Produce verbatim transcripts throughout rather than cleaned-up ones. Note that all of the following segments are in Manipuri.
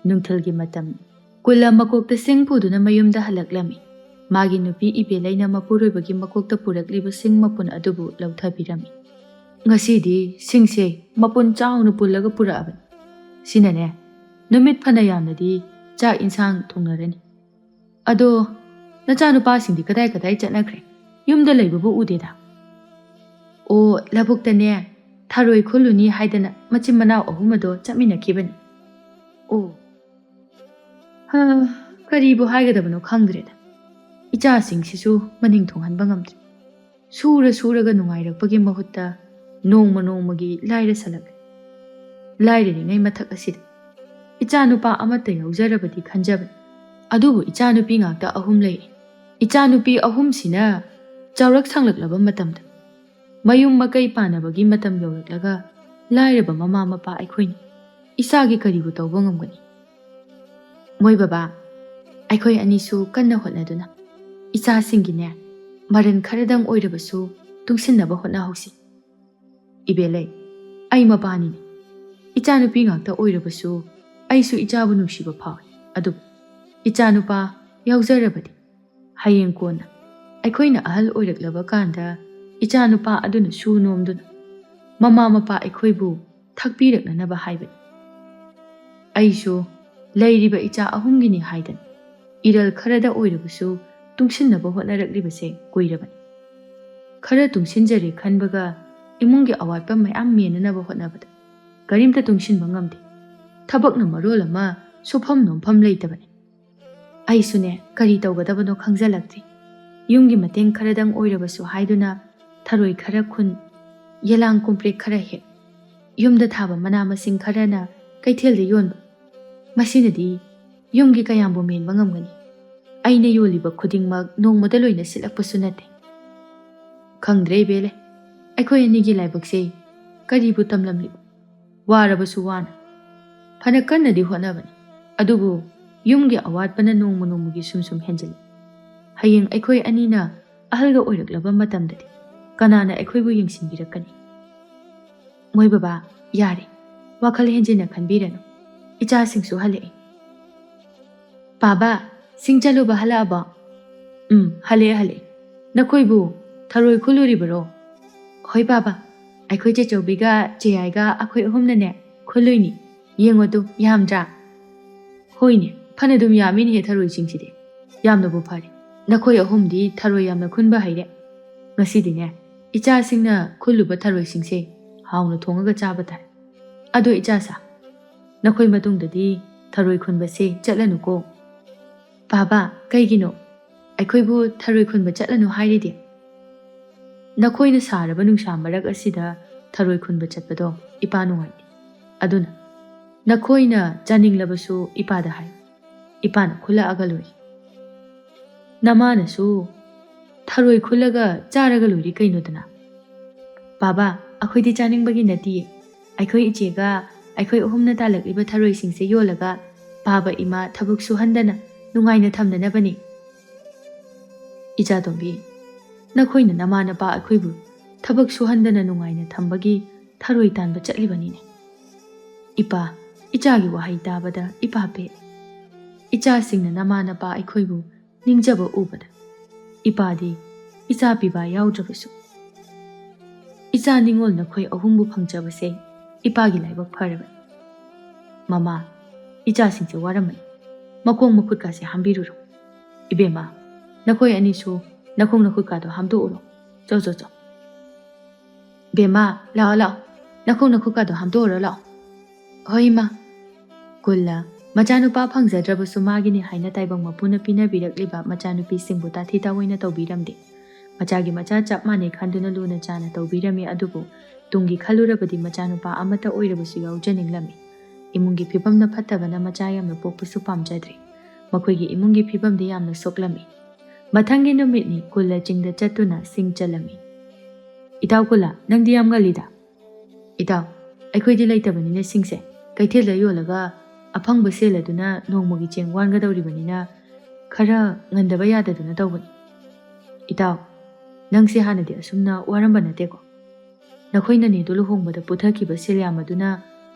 ꯅꯨꯡꯊꯤꯜꯒꯤ ꯃꯇꯝ꯫ ꯀꯨꯂ ꯃꯀꯣꯛꯇ ꯁꯤꯡ ꯄꯨꯗꯨꯅ ꯃꯌꯨꯝꯗ ꯍꯜꯂꯛꯂꯝꯃꯤ꯫ ꯃꯥꯒꯤ ꯅꯨꯄꯤ ꯏꯕꯦꯂꯩꯅ ꯃꯄꯨꯔꯣꯏꯕꯒꯤ ꯃꯀꯣꯛꯇ ꯄꯨꯔꯛꯂꯤꯕ ꯁꯤꯡ ꯃꯄꯨꯟ ꯑꯗꯨꯕꯨ ꯂꯧꯊꯕꯤꯔꯝꯃꯤ꯫ "ꯉꯁꯤꯗꯤ ꯁꯤꯡꯁꯦ ꯃꯄꯨꯟ ꯆꯥꯎꯅ ꯄꯨꯜꯂꯒ ꯄꯨꯔꯛꯑꯕꯅꯤ꯫ ꯁꯤꯅꯅꯦ, ꯅꯨꯃꯤꯠ ꯐꯅ ꯌꯥꯝꯅꯗꯤ ꯆꯥꯛ ꯏꯟꯁꯥꯡ ꯊꯣꯡꯅꯔꯅꯤ꯫ ꯑꯗꯣ, ꯅꯆꯥꯅꯨꯄꯥꯁꯤꯡꯗꯤ ꯀꯗꯥꯏ ꯀꯗꯥꯏ ꯆꯠꯅꯈ꯭ꯔꯦ? ꯌꯨꯝꯗ ꯂꯩꯕꯕꯨ ꯎꯗꯦꯗ꯫" "ꯑꯣ, ꯂꯧꯕꯨꯛꯇꯅꯦ, ꯊꯔꯣꯏ ꯈꯨꯜꯂꯨꯅꯤ ꯍꯥꯏꯗꯅ ꯃꯆꯤꯟ ꯃꯅꯥꯎ ꯑꯍꯨꯝ ꯑꯗꯣ ꯆꯠꯃꯤꯟꯅꯈꯤꯕꯅꯤ꯫" "ꯑꯣ, ꯍꯥ, ꯀꯔꯤꯕꯨ ꯍꯥꯏꯒꯗꯕꯅꯣ ꯈꯪꯗ꯭ꯔꯦꯗ꯫ ꯏꯆꯥꯁꯤꯡꯁꯤꯁꯨ ꯃꯅꯤꯡ ꯊꯨꯡꯍꯟꯕ ꯉꯝꯗ꯭ꯔꯦ꯫ ꯁꯨꯔ ꯁꯨꯔꯒ ꯅꯨꯡꯉꯥꯏꯔꯛꯄꯒꯤ ꯃꯍꯨꯠꯇ ꯅꯣꯡꯃ ꯅꯣꯡꯃꯒꯤ ꯂꯥꯏꯔꯁꯜꯂꯛꯂꯦ꯫ ꯂꯥꯏꯔꯔꯤꯉꯩ ꯃꯊꯛ ꯑꯁꯤꯗ ꯏꯆꯥꯅꯨꯄꯥ ꯑꯃꯠꯇ ꯌꯥꯎꯖꯔꯕꯗꯤ ꯈꯟꯖꯕꯅꯤ꯫ ꯑꯗꯨꯕꯨ ꯏꯆꯥꯅꯨꯄꯤ ꯉꯥꯛꯇ ꯑꯍꯨꯝ ꯂꯩꯔꯦ꯫ ꯏꯆꯥꯅꯨꯄꯤ ꯑꯍꯨꯝꯁꯤꯅ ꯆꯥꯎꯔꯛ ꯁꯥꯡꯂꯛꯂꯕ ꯃꯇꯝꯗ, ꯃꯌꯨꯝ ꯃꯀꯩ ꯄꯥꯟꯅꯕꯒꯤ ꯃꯇꯝ ꯌꯧꯔꯛꯂꯒ ꯂꯥꯏꯔꯕ ꯃꯃꯥ ꯃꯄꯥ ꯑꯩꯈꯣꯏꯅ ꯏꯆꯥꯒꯤ ꯀꯔꯤꯕꯨ ꯇꯧꯕ ꯉꯝꯒꯅꯤ? ꯃꯣꯏ ꯕꯕꯥ, ꯑꯩꯈꯣꯏ ꯑꯅꯤꯁꯨ ꯀꯟꯅ ꯍꯣꯠꯅꯗꯨꯅ ꯏꯆꯥꯁꯤꯡꯒꯤꯅꯦ, ꯃꯔꯟ ꯈꯔꯗꯪ ꯑꯣꯏꯔꯕꯁꯨ ꯇꯨꯡꯁꯤꯟꯅꯕ ꯍꯣꯠꯅꯍꯧꯁꯤ꯫" "ꯏꯕꯦꯂꯩ, ꯑꯩ ꯃꯄꯥꯅꯤꯅꯦ꯫ ꯏꯆꯥꯅꯨꯄꯤ ꯉꯥꯛꯇ ꯑꯣꯏꯔꯕꯁꯨ ꯑꯩꯁꯨ ꯏꯆꯥꯕꯨ ꯅꯨꯡꯁꯤꯕ ꯐꯥꯎꯏ꯫ ꯑꯗꯨꯕꯨ ꯏꯆꯥꯅꯨꯄꯥ ꯌꯥꯎꯖꯔꯕꯗꯤ ꯍꯌꯦꯡ ꯀꯣꯟꯅ ꯑꯩꯈꯣꯏꯅ ꯑꯍꯜ ꯑꯣꯏꯔꯛꯂꯕ ꯀꯥꯟꯗ ꯏꯆꯥꯅꯨꯄꯥ ꯑꯗꯨꯅ ꯁꯨ ꯅꯣꯝꯗꯨꯅ ꯃꯃꯥ ꯃꯄꯥ ꯑꯩꯈꯣꯏꯕꯨ ꯊꯛꯄꯤꯔꯛꯅꯅꯕ ꯍꯥꯏꯕꯅꯤ꯫ ꯑꯩꯁꯨ ꯂꯩꯔꯤꯕ ꯏꯆꯥ ꯑꯍꯨꯝꯒꯤꯅꯤ ꯍꯥꯏꯗꯅ ꯏꯔꯜ ꯈꯔꯗ ꯑꯣꯏꯔꯕꯁꯨ ꯇꯨꯡꯁꯤꯟꯅꯕ ꯍꯣꯠꯅꯔꯛꯂꯤꯕꯁꯦ ꯀꯨꯏꯔꯕꯅꯤ꯫ ꯈꯔ ꯇꯨꯡꯁꯤꯟꯖꯔꯦ ꯈꯟꯕꯒ ꯏꯃꯨꯡꯒꯤ ꯑꯋꯥꯠꯄ ꯃꯌꯥꯝ ꯃꯦꯟꯅꯅꯕ ꯍꯣꯠꯅꯕꯗ ꯀꯔꯤꯝꯇ ꯇꯨꯡꯁꯤꯟꯕ ꯉꯝꯗꯦ꯫ ꯊꯕꯛꯅ ꯃꯔꯣꯜ ꯑꯃ ꯁꯨꯐꯝ ꯅꯣꯝꯐꯝ ꯂꯩꯇꯕꯅꯤ꯫ ꯑꯩꯁꯨꯅꯦ, ꯀꯔꯤ ꯇꯧꯒꯗꯕꯅꯣ ꯈꯪꯖꯜꯂꯛꯇ꯭ꯔꯦ꯫ ꯌꯨꯝꯒꯤ ꯃꯇꯦꯡ ꯈꯔꯗꯪ ꯑꯣꯏꯔꯕꯁꯨ ꯍꯥꯏꯗꯨꯅ ꯊꯔꯣꯏ ꯈꯔ ꯈꯨꯟ, ꯌꯦꯂꯥꯡ ꯀꯣꯝꯄ꯭ꯔꯦꯛ ꯈꯔ ꯍꯦꯛ, ꯌꯨꯝꯗ ꯊꯥꯕ ꯃꯅꯥ ꯃꯁꯤꯡ ꯈꯔꯅ ꯀꯩꯊꯦꯜꯗ ꯌꯣꯟꯕ, ꯃꯁꯤꯅꯗꯤ ꯌꯨꯝꯒꯤ ꯀꯌꯥꯝꯕꯨ ꯃꯦꯟꯕ ꯉꯝꯒꯅꯤ? ꯑꯩꯅ ꯌꯣꯜꯂꯤꯕ ꯈꯨꯗꯤꯡꯃꯛ ꯅꯣꯡꯃꯗ ꯂꯣꯏꯅ ꯁꯤꯠꯂꯛꯄꯁꯨ ꯅꯠꯇꯦ꯫ ꯈꯪꯗ꯭ꯔꯦ ꯏꯕꯦꯂꯦ, ꯑꯩꯈꯣꯏ ꯑꯅꯤꯒꯤ ꯂꯥꯏꯕꯛꯁꯦ ꯀꯔꯤꯕꯨ ꯇꯝꯂꯝꯂꯤꯕ? ꯋꯥꯔꯕꯁꯨ ꯋꯥꯅ, ꯐꯅ ꯀꯟꯅꯗꯤ ꯍꯣꯠꯅꯕꯅꯤ, ꯑꯗꯨꯕꯨ ꯌꯨꯝꯒꯤ ꯑꯋꯥꯠꯄꯅ ꯅꯣꯡꯃ ꯅꯣꯡꯃꯒꯤ ꯁꯨꯝ ꯁꯨꯝ ꯍꯦꯟꯖꯤꯜꯂꯤ꯫ ꯍꯌꯦꯡ ꯑꯩꯈꯣꯏ ꯑꯅꯤꯅ ꯑꯍꯜꯒ ꯑꯣꯏꯔꯛꯂꯕ ꯃꯇꯝꯗꯗꯤ ꯀꯅꯥꯅ ꯑꯩꯈꯣꯏꯕꯨ ꯌꯦꯡꯁꯤꯟꯕꯤꯔꯛꯀꯅꯤ?" "ꯃꯣꯏ ꯕꯕꯥ, ꯌꯥꯔꯦ, ꯋꯥꯈꯜ ꯍꯦꯟꯖꯤꯟꯅ ꯈꯟꯕꯤꯔꯅꯨ꯫ ꯏꯆꯥꯁꯤꯡꯁꯨ ꯍꯜꯂꯛꯏ꯫ "ꯄꯥꯕ, ꯁꯤꯡ ꯆꯠꯂꯨꯕ ꯍꯜꯂꯛꯑꯕꯣ?" "ꯎꯝ, ꯍꯜꯂꯛꯑꯦ, ꯍꯜꯂꯛꯑꯦ꯫ ꯅꯈꯣꯏꯕꯨ ꯊꯔꯣꯏ ꯈꯨꯜꯂꯨꯔꯤꯕꯔꯣ?" "ꯍꯣꯏ ꯄꯥꯕ, ꯑꯩꯈꯣꯏ ꯆꯦꯆꯧꯕꯤꯒ ꯆꯦꯌꯥꯏꯒ ꯑꯩꯈꯣꯏ ꯑꯍꯨꯝꯅꯅꯦ ꯈꯨꯜꯂꯨꯏꯅꯤ꯫ ꯌꯦꯡꯉꯣ ꯇꯨ, ꯌꯥꯝꯗ꯭ꯔꯥ?" "ꯍꯣꯏꯅꯦ, ꯐꯅꯗꯨꯝ ꯌꯥꯝꯃꯤꯅꯦꯍꯦ ꯊꯔꯣꯏꯁꯤꯡꯁꯤꯗꯤ꯫ ꯌꯥꯝꯅꯕꯨ ꯐꯔꯦ꯫ ꯅꯈꯣꯏ ꯑꯍꯨꯝꯗꯤ ꯊꯔꯣꯏ ꯌꯥꯝꯅ ꯈꯨꯟꯕ ꯍꯩꯔꯦ꯫ ꯉꯁꯤꯗꯤꯅꯦ, ꯏꯆꯥꯁꯤꯡꯅ ꯈꯨꯜꯂꯨꯕ ꯊꯔꯣꯏꯁꯤꯡꯁꯦ ꯍꯥꯎꯅ ꯊꯣꯡꯉꯒ ꯆꯥꯕ ꯇꯥꯔꯦ꯫ ꯑꯗꯣ ꯏꯆꯥꯁꯥ, ꯅꯈꯣꯏ ꯃꯇꯨꯡꯗꯗꯤ ꯊꯔꯣꯏ ꯈꯨꯟꯕꯁꯦ ꯆꯠꯂꯅꯨꯀꯣ꯫" "ꯄꯥꯕ, ꯀꯩꯒꯤꯅꯣ? ꯑꯩꯈꯣꯏꯕꯨ ꯊꯔꯣꯏ ꯈꯨꯟꯕ ꯆꯠꯂꯅꯨ ꯍꯥꯏꯔꯤꯗꯤ?" "ꯅꯈꯣꯏꯅ ꯁꯥꯔꯕ ꯅꯨꯡꯁꯥ ꯃꯔꯛ ꯑꯁꯤꯗ ꯊꯔꯣꯏ ꯈꯨꯟꯕ ꯆꯠꯄꯗꯣ ꯏꯄꯥ ꯅꯨꯡꯉꯥꯏꯇꯦ꯫ ꯑꯗꯨꯅ ꯅꯈꯣꯏꯅ ꯆꯥꯅꯤꯡꯂꯕꯁꯨ ꯏꯄꯥꯗ ꯍꯥꯏ꯫ ꯏꯄꯥꯅ ꯈꯨꯜꯂꯛꯑꯒ ꯂꯣꯏꯔꯦ꯫ ꯅꯃꯥꯅꯁꯨ ꯊꯔꯣꯏ ꯈꯨꯜꯂꯒ ꯆꯥꯔꯒ ꯂꯣꯏꯔꯦ ꯀꯩꯅꯣꯗꯅ꯫" "ꯄꯥꯕ, ꯑꯩꯈꯣꯏꯗꯤ ꯆꯥꯅꯤꯡꯕꯒꯤ ꯅꯠꯇꯤꯌꯦ꯫ ꯑꯩꯈꯣꯏ ꯏꯆꯦꯒ ꯑꯩꯈꯣꯏ ꯑꯍꯨꯝꯅ ꯇꯥꯜꯂꯛꯂꯤꯕ ꯊꯔꯣꯏꯁꯤꯡꯁꯦ ꯌꯣꯜꯂꯒ ꯄꯥꯕ ꯏꯃꯥ ꯊꯕꯛ ꯁꯨꯍꯟꯗꯅ ꯅꯨꯡꯉꯥꯏꯅ ꯊꯝꯅꯅꯕꯅꯤ꯫" "ꯏꯆꯥꯇꯣꯝꯕꯤ, ꯅꯈꯣꯏꯅ ꯅꯃꯥ ꯅꯄꯥ ꯑꯩꯈꯣꯏꯕꯨ ꯊꯕꯛ ꯁꯨꯍꯟꯗꯅ ꯅꯨꯡꯉꯥꯏꯅ ꯊꯝꯕꯒꯤ ꯊꯔꯣꯏ ꯇꯥꯟꯕ ꯆꯠꯂꯤꯕꯅꯤꯅꯦ꯫" "ꯏꯄꯥ, ꯏꯆꯥꯒꯤ ꯋꯥꯍꯩ ꯇꯥꯕꯗ ꯏꯄꯥ ꯄꯦ꯫ ꯏꯆꯥꯁꯤꯡꯅ ꯅꯃꯥ ꯅꯄꯥ ꯑꯩꯈꯣꯏꯕꯨ ꯅꯤꯡꯖꯕ ꯎꯕꯗ ꯏꯄꯥꯗꯤ ꯏꯆꯥ ꯄꯤꯕ ꯌꯥꯎꯗ꯭ꯔꯕꯁꯨ ꯏꯆꯥ ꯅꯤꯉꯣꯜ ꯅꯈꯣꯏ ꯑꯍꯨꯝꯕꯨ ꯐꯪꯖꯕꯁꯦ ꯏꯄꯥꯒꯤ ꯂꯥꯏꯕꯛ ꯐꯔꯕꯅꯤ꯫ ꯃꯃꯥ, ꯏꯆꯥꯁꯤꯡꯁꯦ ꯋꯥꯔꯝꯃꯅꯤ꯫ ꯃꯈꯣꯡ ꯃꯈꯨꯠꯀꯥꯁꯦ ꯍꯥꯝꯕꯤꯔꯨꯔꯣ꯫ ꯏꯕꯦꯝꯃ, ꯅꯈꯣꯏ ꯑꯅꯤꯁꯨ ꯅꯈꯣꯡ ꯅꯈꯨꯠꯀꯥꯗꯣ ꯍꯥꯝꯗꯣꯛꯎꯔꯣ꯫ ꯆꯣ, ꯆꯣ, ꯆꯣ꯫" "ꯕꯦꯝꯃ, ꯂꯥꯛꯑꯣ, ꯂꯥꯛꯑꯣ꯫ ꯅꯈꯣꯡ ꯅꯈꯨꯠꯀꯥꯗꯣ ꯍꯥꯝꯗꯣꯛꯎꯔꯣ ꯂꯥꯛꯑꯣ꯫" "ꯍꯣꯏ, ꯏꯃꯥ꯫" ꯀꯨꯜꯂ ꯃꯆꯥꯅꯨꯄꯥ ꯐꯪꯖꯗ꯭ꯔꯕꯁꯨ ꯃꯥꯒꯤꯅꯤ ꯍꯥꯏꯅ ꯇꯥꯏꯕꯪ ꯃꯄꯨꯅ ꯄꯤꯅꯕꯤꯔꯛꯂꯤꯕ ꯃꯆꯥꯅꯨꯄꯤꯁꯤꯡꯕꯨ ꯇꯥꯊꯤ ꯇꯥꯑꯣꯏꯅ ꯇꯧꯕꯤꯔꯝꯗꯦ꯫ ꯃꯆꯥꯒꯤ ꯃꯆꯥ ꯆꯞ ꯃꯥꯟꯅꯩ ꯈꯟꯗꯨꯅ ꯂꯨꯅ ꯆꯥꯅ ꯇꯧꯕꯤꯔꯝꯃꯤ꯫ ꯑꯗꯨꯕꯨ ꯇꯨꯡꯒꯤ ꯈꯜꯂꯨꯔꯕꯗꯤ ꯃꯆꯥꯅꯨꯄꯥ ꯑꯃꯠꯇ ꯑꯣꯏꯔꯕꯁꯨ ꯌꯥꯎꯖꯅꯤꯡꯂꯝꯃꯤ꯫ ꯏꯃꯨꯡꯒꯤ ꯐꯤꯕꯝꯅ ꯐꯠꯇꯕꯅ ꯃꯆꯥ ꯌꯥꯝꯅ ꯄꯣꯛꯄꯁꯨ ꯄꯥꯝꯖꯗ꯭ꯔꯦ꯫ ꯃꯈꯣꯏꯒꯤ ꯏꯃꯨꯡꯒꯤ ꯐꯤꯕꯝꯗꯤ ꯌꯥꯝꯅ ꯁꯣꯛꯂꯝꯃꯤ꯫ ꯃꯊꯪꯒꯤ ꯅꯨꯃꯤꯠꯅꯤ ꯀꯨꯜꯂ ꯆꯤꯡꯗ ꯆꯠꯇꯨꯅ ꯁꯤꯡ ꯆꯜꯂꯝꯃꯤ꯫ "ꯏꯇꯥꯎ ꯀꯨꯜꯂ, ꯅꯪꯗꯤ ꯌꯥꯝ ꯉꯜꯂꯤꯗ꯫" "ꯏꯇꯥꯎ, ꯑꯩꯈꯣꯏꯗꯤ ꯂꯩꯇꯕꯅꯤꯅ ꯁꯤꯡꯁꯦ ꯀꯩꯊꯦꯜꯗ ꯌꯣꯜꯂꯒ ꯑꯐꯪꯕ ꯁꯦꯜ ꯑꯗꯨꯅ ꯅꯣꯡꯃꯒꯤ ꯆꯦꯡ ꯋꯥꯟꯒꯗꯧꯔꯤꯕꯅꯤꯅ ꯈꯔ ꯉꯟꯗꯕ ꯌꯥꯗꯗꯨꯅ ꯇꯧꯕꯅꯤ꯫" "ꯏꯇꯥꯎ, ꯅꯪꯁꯦ ꯍꯥꯟꯅꯗꯤ ꯑꯁꯨꯝꯅ ꯋꯥꯔꯝꯕ ꯅꯠꯇꯦꯀꯣ꯫ ꯅꯈꯣꯏ ꯅꯅꯦꯗꯨ ꯂꯨꯍꯣꯡꯕꯗ ꯄꯨꯊꯈꯤꯕ ꯁꯦꯜ ꯌꯥꯝ ꯑꯗꯨꯅ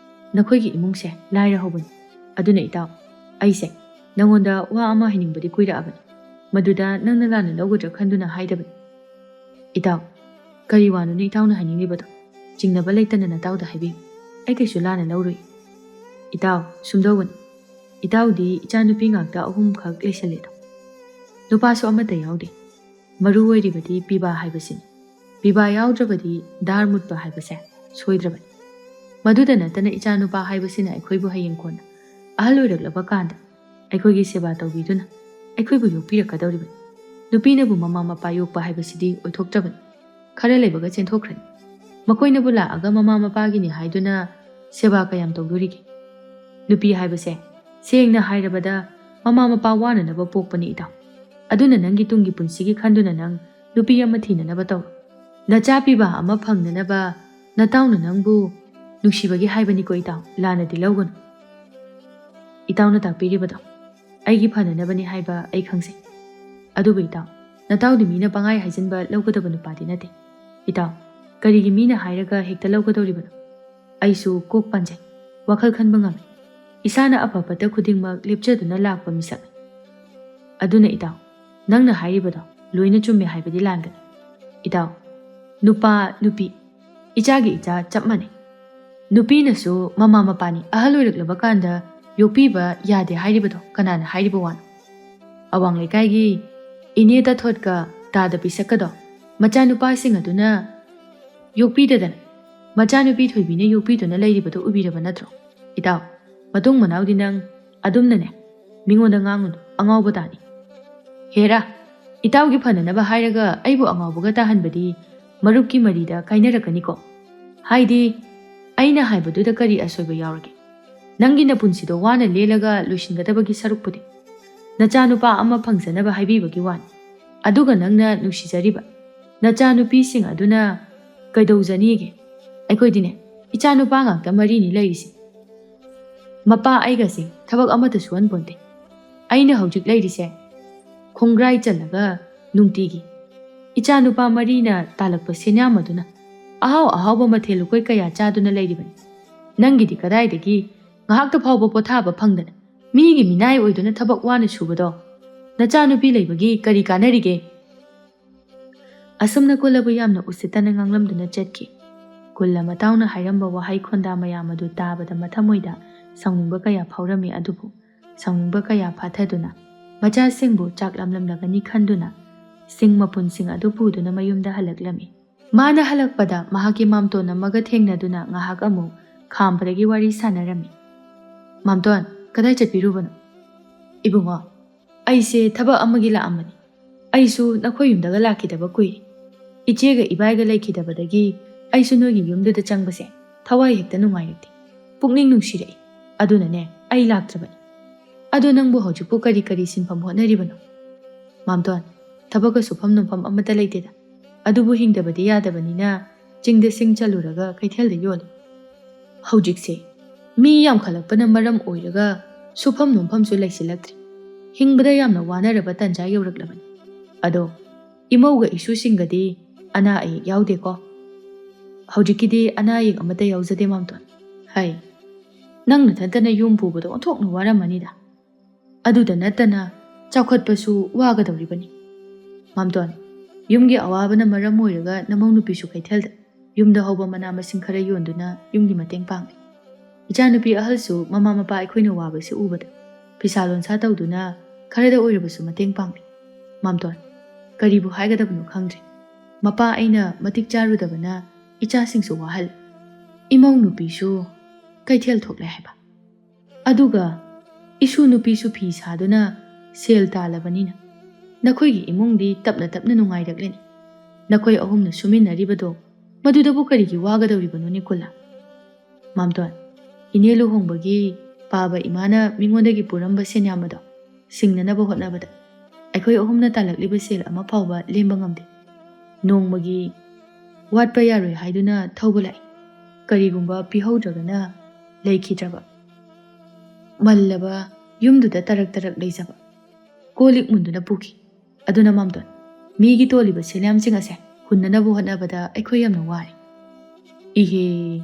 ꯅꯈꯣꯏꯒꯤ ꯏꯃꯨꯡꯁꯦ ꯂꯥꯏꯔ ꯍꯧꯕꯅꯤ꯫ ꯑꯗꯨꯅ ꯏꯇꯥꯎ, ꯑꯩꯁꯦ ꯅꯪꯉꯣꯟꯗ ꯋꯥ ꯑꯃ ꯍꯥꯏꯅꯤꯡꯕꯗꯤ ꯀꯨꯏꯔꯛꯑꯕꯅꯤ꯫ ꯃꯗꯨꯗ ꯅꯪꯅ ꯂꯥꯟꯅ ꯂꯧꯒꯗ꯭ꯔꯥ ꯈꯟꯗꯨꯅ ꯍꯥꯏꯗꯕꯅꯤ꯫ ꯏꯇꯥꯎ, ꯀꯔꯤ ꯋꯥꯅꯣꯅꯦ ꯏꯇꯥꯎꯅ ꯍꯥꯏꯅꯤꯡꯂꯤꯕꯗꯣ? ꯆꯤꯡꯅꯕ ꯂꯩꯇꯅ ꯅꯇꯥꯎꯗ ꯍꯥꯏꯕꯤꯌꯨ꯫ ꯑꯩ ꯀꯩꯁꯨ ꯂꯥꯟꯅ ꯂꯧꯔꯨꯏ꯫ ꯏꯇꯥꯎ, ꯁꯨꯝꯗꯧꯕꯅꯤ꯫ ꯏꯇꯥꯎꯗꯤ ꯏꯆꯥꯅꯨꯄꯤ ꯉꯥꯛꯇ ꯑꯍꯨꯝꯈꯛ ꯂꯩꯁꯜꯂꯦꯗꯣ꯫ ꯅꯨꯄꯥꯁꯨ ꯑꯃꯠꯇ ꯌꯥꯎꯗꯦ꯫ ꯃꯔꯨ ꯑꯣꯏꯔꯤꯕꯗꯤ ꯄꯤꯕꯥ ꯍꯥꯏꯕꯁꯤꯅꯤ꯫ ꯄꯤꯕꯥ ꯌꯥꯎꯗ꯭ꯔꯕꯗꯤ ꯙꯥꯔ ꯃꯨꯠꯄ ꯍꯥꯏꯕꯁꯦ ꯁꯣꯏꯗ꯭ꯔꯕꯅꯤ꯫ ꯃꯗꯨꯗ ꯅꯠꯇꯅ ꯏꯆꯥꯅꯨꯄꯥ ꯍꯥꯏꯕꯁꯤꯅ ꯑꯩꯈꯣꯏꯕꯨ ꯍꯌꯦꯡ ꯀꯣꯟꯅ ꯑꯍꯜ ꯑꯣꯏꯔꯛꯂꯕ ꯀꯥꯟꯗ ꯑꯩꯈꯣꯏꯒꯤ ꯁꯦꯕꯥ ꯇꯧꯕꯤꯗꯨꯅ ꯑꯩꯈꯣꯏꯕꯨ ꯌꯣꯛꯄꯤꯔꯛꯀꯗꯧꯔꯤꯕꯅꯤ꯫ ꯅꯨꯄꯤꯅꯕꯨ ꯃꯃꯥ ꯃꯄꯥ ꯌꯣꯛꯄ ꯍꯥꯏꯕꯁꯤꯗꯤ ꯑꯣꯏꯊꯣꯛꯇ꯭ꯔꯕꯅꯤ꯫ ꯈꯔ ꯂꯩꯕꯒ ꯆꯦꯟꯊꯣꯛꯈ꯭ꯔꯅꯤ꯫ ꯃꯈꯣꯏꯅꯕꯨ ꯂꯥꯛꯑꯒ ꯃꯃꯥ ꯃꯄꯥꯒꯤꯅꯤ ꯍꯥꯏꯗꯨꯅ ꯁꯦꯕꯥ ꯀꯌꯥꯝ ꯇꯧꯗꯣꯔꯤꯒꯦ? ꯅꯨꯄꯤ ꯍꯥꯏꯕꯁꯦ ꯁꯦꯡꯅ ꯍꯥꯏꯔꯕꯗ ꯃꯃꯥ ꯃꯄꯥ ꯋꯥꯅꯅꯕ ꯄꯣꯛꯄꯅꯤ ꯏꯇꯥꯎ꯫ ꯑꯗꯨꯅ ꯅꯪꯒꯤ ꯇꯨꯡꯒꯤ ꯄꯨꯟꯁꯤꯒꯤ ꯈꯟꯗꯨꯅ ꯅꯪ ꯅꯨꯄꯤ ꯑꯃ ꯊꯤꯅꯅꯕ ꯇꯧꯔꯣ꯫ ꯅꯆꯥ ꯄꯤꯕ ꯑꯃ ꯐꯪꯅꯅꯕ ꯅꯇꯥꯎꯅ ꯅꯪꯕꯨ ꯅꯨꯡꯁꯤꯕꯒꯤ ꯍꯥꯏꯕꯅꯤꯀꯣ ꯏꯇꯥꯎ, ꯂꯥꯟꯅꯗꯤ ꯂꯧꯒꯅꯨ꯫ ꯏꯇꯥꯎꯅ ꯇꯥꯛꯄꯤꯔꯤꯕꯗꯣ ꯑꯩꯒꯤ ꯐꯅꯅꯕꯅꯤ ꯍꯥꯏꯕ ꯑꯩ ꯈꯪꯖꯩ꯫ ꯑꯗꯨꯕꯨ ꯏꯇꯥꯎ, ꯅꯇꯥꯎꯗꯤ ꯃꯤꯅ ꯄꯪꯍꯥꯏ ꯍꯥꯏꯖꯤꯟꯕ ꯂꯧꯒꯗꯕ ꯅꯨꯄꯥꯗꯤ ꯅꯠꯇꯦ꯫ ꯏꯇꯥꯎ, ꯀꯔꯤꯒꯤ ꯃꯤꯅ ꯍꯥꯏꯔꯒ ꯍꯦꯛꯇ ꯂꯧꯒꯗꯧꯔꯤꯕꯅꯣ? ꯑꯩꯁꯨ ꯀꯣꯛ ꯄꯥꯟꯖꯩ, ꯋꯥꯈꯜ ꯈꯟꯕ ꯉꯝꯃꯤ꯫ ꯏꯁꯥꯅ ꯑꯐ ꯐꯠꯇ ꯈꯨꯗꯤꯡꯃꯛ ꯂꯦꯞꯆꯗꯨꯅ ꯂꯥꯛꯄ ꯃꯤꯁꯛꯅꯤ꯫ ꯑꯗꯨꯅ ꯏꯇꯥꯎ, ꯅꯪꯅ ꯍꯥꯏꯔꯤꯕꯗꯣ ꯂꯣꯏꯅ ꯆꯨꯝꯃꯦ ꯍꯥꯏꯕꯗꯤ ꯂꯥꯟꯒꯅꯤ꯫ ꯏꯇꯥꯎ, ꯅꯨꯄꯥ, ꯅꯨꯄꯤ, ꯏꯆꯥꯒꯤ ꯏꯆꯥ ꯆꯞ ꯃꯥꯟꯅꯩ꯫ ꯅꯨꯄꯤꯅꯁꯨ ꯃꯃꯥ ꯃꯄꯥꯅꯤ, ꯑꯍꯜ ꯑꯣꯏꯔꯛꯂꯕ ꯀꯥꯟꯗ ꯌꯣꯛꯄꯤꯕ ꯌꯥꯗꯦ ꯍꯥꯏꯔꯤꯕꯗꯣ ꯀꯅꯥꯅ ꯍꯥꯏꯔꯤꯕ ꯋꯥꯅꯣ? ꯑꯋꯥꯡ ꯂꯩꯀꯥꯏꯒꯤ ꯏꯅꯦ ꯇꯥꯊꯣꯠꯀ ꯇꯥꯗ ꯄꯤꯁꯛꯀꯗꯣ ꯃꯆꯥꯅꯨꯄꯥꯁꯤꯡ ꯑꯗꯨꯅ ꯌꯣꯛꯄꯤꯗꯗꯅ, ꯃꯆꯥꯅꯨꯄꯤ ꯊꯣꯏꯕꯤꯅ ꯌꯣꯛꯄꯤꯗꯨꯅ ꯂꯩꯔꯤꯕꯗꯣ ꯎꯕꯤꯔꯕ ꯅꯠꯇ꯭ꯔꯣ? ꯏꯇꯥꯎ, ꯃꯇꯨꯡ ꯃꯅꯥꯎꯗꯤ ꯅꯪ ꯑꯗꯨꯝꯅꯅꯦ, ꯃꯤꯉꯣꯟꯗ ꯉꯥꯡꯉꯨꯅꯨ, ꯑꯉꯥꯎꯕ ꯇꯥꯅꯤ꯫ ꯍꯦꯔꯥ, ꯏꯇꯥꯎꯒꯤ ꯐꯅꯅꯕ ꯍꯥꯏꯔꯒ ꯑꯩꯕꯨ ꯑꯉꯥꯎꯕꯒ ꯇꯥꯍꯟꯕꯗꯤ ꯃꯔꯨꯞꯀꯤ ꯃꯔꯤꯗ ꯀꯥꯏꯅꯔꯛꯀꯅꯤꯀꯣ꯫ ꯍꯥꯏꯗꯤ, ꯑꯩꯅ ꯍꯥꯏꯕꯗꯨꯗ ꯀꯔꯤ ꯑꯁꯣꯏꯕ ꯌꯥꯎꯔꯒꯦ? ꯅꯪꯒꯤ ꯅꯄꯨꯟꯁꯤꯗꯣ ꯋꯥꯅ ꯂꯦꯜꯂꯒ ꯂꯣꯏꯁꯤꯟꯒꯗꯕꯒꯤ ꯁꯔꯨꯛꯄꯨꯗꯤ ꯅꯆꯥꯅꯨꯄꯥ ꯑꯃ ꯐꯪꯖꯅꯕ ꯍꯥꯏꯕꯤꯕꯒꯤ ꯋꯥꯅꯤ꯫ ꯑꯗꯨꯒ ꯅꯪꯅ ꯅꯨꯡꯁꯤꯖꯔꯤꯕ ꯅꯆꯥꯅꯨꯄꯤꯁꯤꯡ ꯑꯗꯨꯅ ꯀꯩꯗꯧꯖꯅꯤꯒꯦ? ꯑꯩꯈꯣꯏꯗꯤꯅꯦ, ꯏꯆꯥꯅꯨꯄꯥ ꯉꯥꯛꯇ ꯃꯔꯤꯅꯤ ꯂꯩꯔꯤꯁꯦ꯫ ꯃꯄꯥ ꯑꯩꯒꯁꯦ ꯊꯕꯛ ꯑꯃꯠꯇ ꯁꯨꯍꯟꯄꯣꯟꯇꯦ꯫ ꯑꯩꯅ ꯍꯧꯖꯤꯛ ꯂꯩꯔꯤꯁꯦ ꯈꯣꯡꯒ꯭ꯔꯥꯏ ꯆꯜꯂꯒ ꯅꯨꯡꯇꯤꯒꯤ ꯏꯆꯥꯅꯨꯄꯥ ꯃꯔꯤꯅ ꯇꯥꯜꯂꯛꯄ ꯁꯦꯟꯌꯥꯝ ꯑꯗꯨꯅ ꯑꯍꯥꯎ ꯑꯍꯥꯎꯕ ꯃꯊꯦꯜ ꯂꯨꯀꯣꯏ ꯀꯌꯥ ꯆꯥꯗꯨꯅ ꯂꯩꯔꯤꯕꯅꯤ꯫ "ꯅꯪꯒꯤꯗꯤ ꯀꯗꯥꯏꯗꯒꯤ? ꯉꯥꯏꯍꯥꯛꯇ ꯐꯥꯎꯕ ꯄꯣꯊꯥꯕ ꯐꯪꯗꯅ ꯃꯤꯒꯤ ꯃꯤꯅꯥꯏ ꯑꯣꯏꯗꯨꯅ ꯊꯕꯛ ꯋꯥꯅ ꯁꯨꯕꯗꯣ ꯅꯆꯥꯅꯨꯄꯤ ꯂꯩꯕꯒꯤ ꯀꯔꯤ ꯀꯥꯟꯅꯔꯤꯒꯦ?" ꯑꯁꯨꯝꯅ ꯀꯨꯜꯂꯕꯨ ꯌꯥꯝꯅ ꯎꯁꯤꯠꯇꯅ ꯉꯥꯡꯂꯝꯗꯨꯅ ꯆꯠꯈꯤ꯫ ꯀꯨꯜꯂ ꯃꯇꯥꯎꯅ ꯍꯥꯏꯔꯝꯕ ꯋꯥꯍꯩ ꯈꯣꯟꯗꯥ ꯃꯌꯥꯝ ꯑꯗꯨ ꯇꯥꯕꯗ ꯃꯊꯃꯣꯏꯗ ꯁꯥꯎꯅꯤꯡꯕ ꯀꯌꯥ ꯐꯥꯎꯔꯝꯃꯤ꯫ ꯑꯗꯨꯕꯨ ꯁꯥꯎꯅꯤꯡꯕ ꯀꯌꯥ ꯐꯥꯊꯗꯨꯅ ꯃꯆꯥꯁꯤꯡꯕꯨ ꯆꯥꯛ ꯂꯥꯝꯂꯝꯂꯒꯅꯤ ꯈꯟꯗꯨꯅ ꯁꯤꯡ ꯃꯄꯨꯟꯁꯤꯡ ꯑꯗꯨ ꯄꯨꯗꯨꯅ ꯃꯌꯨꯝꯗ ꯍꯜꯂꯛꯂꯝꯃꯤ꯫ ꯃꯥꯅ ꯍꯜꯂꯛꯄꯗ ꯃꯍꯥꯛꯀꯤ ꯃꯥꯝꯇꯣꯟ ꯑꯃꯒ ꯊꯦꯡꯅꯗꯨꯅ ꯉꯥꯏꯍꯥꯛ ꯑꯃꯨꯛ ꯈꯥꯝꯕꯗꯒꯤ ꯋꯥꯔꯤ ꯁꯥꯟꯅꯔꯝꯃꯤ꯫ "ꯃꯥꯝꯇꯣꯟ, ꯀꯗꯥꯏ ꯆꯠꯄꯤꯔꯨꯕꯅꯣ?" "ꯏꯕꯨꯡꯉꯣ, ꯑꯩꯁꯦ ꯊꯕꯛ ꯑꯃꯒꯤ ꯂꯥꯛꯑꯝꯕꯅꯤ꯫ ꯑꯩꯁꯨ ꯅꯈꯣꯏ ꯌꯨꯝꯗꯒ ꯂꯥꯛꯈꯤꯗꯕ ꯀꯨꯏꯔꯦ꯫ ꯏꯆꯦꯒ ꯏꯕꯥꯏꯒ ꯂꯩꯈꯤꯗꯕꯗꯒꯤ ꯑꯩꯁꯨ ꯅꯣꯏꯒꯤ ꯌꯨꯝꯗꯨꯗ ꯆꯪꯕꯁꯦ ꯊꯋꯥꯏ ꯍꯦꯛꯇ ꯅꯨꯡꯉꯥꯏꯔꯛꯇꯦ꯫ ꯄꯨꯛꯅꯤꯡ ꯅꯨꯡꯁꯤꯔꯛꯏ꯫ ꯑꯗꯨꯅꯅꯦ ꯑꯩ ꯂꯥꯛꯇ꯭ꯔꯕꯅꯤ꯫ ꯑꯗꯣ ꯅꯪꯕꯨ ꯍꯧꯖꯤꯛꯄꯨ ꯀꯔꯤ ꯀꯔꯤ ꯁꯤꯟꯐꯝ ꯍꯣꯠꯅꯔꯤꯕꯅꯣ?" "ꯃꯥꯝꯇꯣꯟ, ꯊꯕꯛꯀ ꯁꯨꯐꯝ ꯅꯣꯝꯐꯝ ꯑꯃꯠꯇ ꯂꯩꯇꯦꯗ꯫ ꯑꯗꯨꯕꯨ ꯍꯤꯡꯗꯕꯗꯤ ꯌꯥꯗꯕꯅꯤꯅ ꯆꯤꯡꯗ ꯁꯤꯡ ꯆꯜꯂꯨꯔꯒ ꯀꯩꯊꯦꯜꯗ ꯌꯣꯜꯂꯤ꯫ ꯍꯧꯖꯤꯛꯁꯦ ꯃꯤ ꯌꯥꯝꯈꯠꯂꯛꯄꯅ ꯃꯔꯝ ꯑꯣꯏꯔꯒ ꯁꯨꯐꯝ ꯅꯣꯝꯐꯝꯁꯨ ꯂꯩꯁꯤꯜꯂꯛꯇ꯭ꯔꯦ꯫ ꯍꯤꯡꯕꯗ ꯌꯥꯝꯅ ꯋꯥꯅꯔꯕ ꯇꯥꯟꯖꯥ ꯌꯧꯔꯛꯂꯕꯅꯤ꯫ ꯑꯗꯣ ꯏꯃꯧꯒ ꯏꯁꯨꯁꯤꯡꯒꯗꯤ ꯑꯅꯥ ꯑꯌꯦꯛ ꯌꯥꯎꯗꯦꯀꯣ?" "ꯍꯧꯖꯤꯛꯀꯤꯗꯤ ꯑꯅꯥ ꯑꯌꯦꯛ ꯑꯃꯠꯇ ꯌꯥꯎꯖꯗꯦ, ꯃꯥꯝꯇꯣꯟ꯫ ꯍꯩ, ꯅꯪ ꯅꯊꯟꯇꯅ ꯌꯨꯝ ꯄꯨꯕꯗꯣ ꯑꯣꯟꯊꯣꯛꯅ ꯋꯥꯔꯝꯃꯅꯤꯗ꯫ ꯑꯗꯨꯗ ꯅꯠꯇꯅ ꯆꯥꯎꯈꯠꯄꯁꯨ ꯋꯥꯒꯗꯧꯔꯤꯕꯅꯤ꯫ ꯃꯥꯝꯇꯣꯟ, ꯌꯨꯝꯒꯤ ꯑꯋꯥꯕꯅ ꯃꯔꯝ ꯑꯣꯏꯔꯒ ꯅꯃꯧ ꯅꯨꯄꯤꯁꯨ ꯀꯩꯊꯦꯜꯗ ꯌꯨꯝꯗ ꯍꯧꯕ ꯃꯅꯥ ꯃꯁꯤꯡ ꯈꯔ ꯌꯣꯟꯗꯨꯅ ꯌꯨꯝꯒꯤ ꯃꯇꯦꯡ ꯄꯥꯡꯂꯤ꯫ ꯏꯆꯥꯅꯨꯄꯤ ꯑꯍꯜꯁꯨ ꯃꯃꯥ ꯃꯄꯥ ꯑꯩꯈꯣꯏꯅ ꯋꯥꯕꯁꯤ ꯎꯕꯗ ꯐꯤꯁꯥ ꯂꯣꯟꯁꯥ ꯇꯧꯗꯨꯅ ꯈꯔꯗ ꯑꯣꯏꯔꯕꯁꯨ ꯃꯇꯦꯡ ꯄꯥꯡꯂꯤ꯫ ꯃꯥꯝꯇꯣꯟ, ꯀꯔꯤꯕꯨ ꯍꯥꯏꯒꯗꯕꯅꯣ ꯈꯪꯗ꯭ꯔꯦ꯫ ꯃꯄꯥ ꯑꯩꯅ ꯃꯇꯤꯛ ꯆꯥꯔꯨꯗꯕꯅ ꯏꯆꯥꯁꯤꯡꯁꯨ ꯋꯥꯍꯜꯂꯤ꯫ ꯏꯃꯧ ꯅꯨꯄꯤꯁꯨ ꯀꯩꯊꯦꯜ ꯊꯣꯛꯂꯦ ꯍꯥꯏꯕ꯫ ꯑꯗꯨꯒ ꯏꯁꯨ ꯅꯨꯄꯤꯁꯨ ꯐꯤ ꯁꯥꯗꯨꯅ ꯁꯦꯜ ꯇꯥꯜꯂꯕꯅꯤꯅ ꯅꯈꯣꯏꯒꯤ ꯏꯃꯨꯡꯗꯤ ꯇꯞꯅ ꯇꯞꯅ ꯅꯨꯡꯉꯥꯏꯔꯛꯂꯅꯤ꯫ ꯅꯈꯣꯏ ꯑꯍꯨꯝꯅ ꯁꯨꯃꯤꯟꯅꯔꯤꯕꯗꯣ ꯃꯗꯨꯗꯕꯨ ꯀꯔꯤꯒꯤ ꯋꯥꯒꯗꯧꯔꯤꯕꯅꯣꯅꯦ ꯀꯨꯜꯂꯥ?" "ꯃꯥꯝꯇꯣꯟ, ꯏꯅꯦ ꯂꯨꯍꯣꯡꯕꯒꯤ ꯄꯥꯕ ꯏꯃꯥꯅ ꯃꯤꯉꯣꯟꯗꯒꯤ ꯄꯨꯔꯝꯕ ꯁꯦꯟꯌꯥꯝ ꯑꯗꯣ ꯁꯤꯡꯅꯅꯕ ꯍꯣꯠꯅꯕꯗ ꯑꯩꯈꯣꯏ ꯑꯍꯨꯝꯅ ꯇꯥꯜꯂꯛꯂꯤꯕ ꯁꯦꯜ ꯑꯃ ꯐꯥꯎꯕ ꯂꯦꯝꯕ ꯉꯝꯗꯦ꯫ ꯅꯣꯡꯃꯒꯤ ꯋꯥꯠꯄ ꯌꯥꯔꯣꯏ ꯍꯥꯏꯗꯨꯅ ꯊꯧꯕ ꯂꯥꯛꯏ꯫ ꯀꯔꯤꯒꯨꯝꯕ ꯄꯤꯍꯧꯗ꯭ꯔꯒꯅ ꯂꯩꯈꯤꯗ꯭ꯔꯕ꯫ ꯃꯜꯂꯕ ꯌꯨꯝꯗꯨꯗ ꯇꯔꯛ ꯇꯔꯛ ꯂꯩꯖꯕ꯫ ꯀꯣꯜ ꯂꯤꯛ ꯃꯨꯟꯗꯨꯅ ꯄꯨꯈꯤ꯫ ꯑꯗꯨꯅ ꯃꯥꯝꯇꯣꯟ, ꯃꯤꯒꯤ ꯇꯣꯜꯂꯤꯕ ꯁꯦꯜꯌꯥꯝꯁꯤꯡ ꯑꯁꯦ ꯍꯨꯟꯅꯅꯕ ꯍꯣꯠꯅꯕꯗ ꯑꯩꯈꯣꯏ ꯌꯥꯝꯅ ꯋꯥꯔꯦ꯫ ꯏꯍꯦ,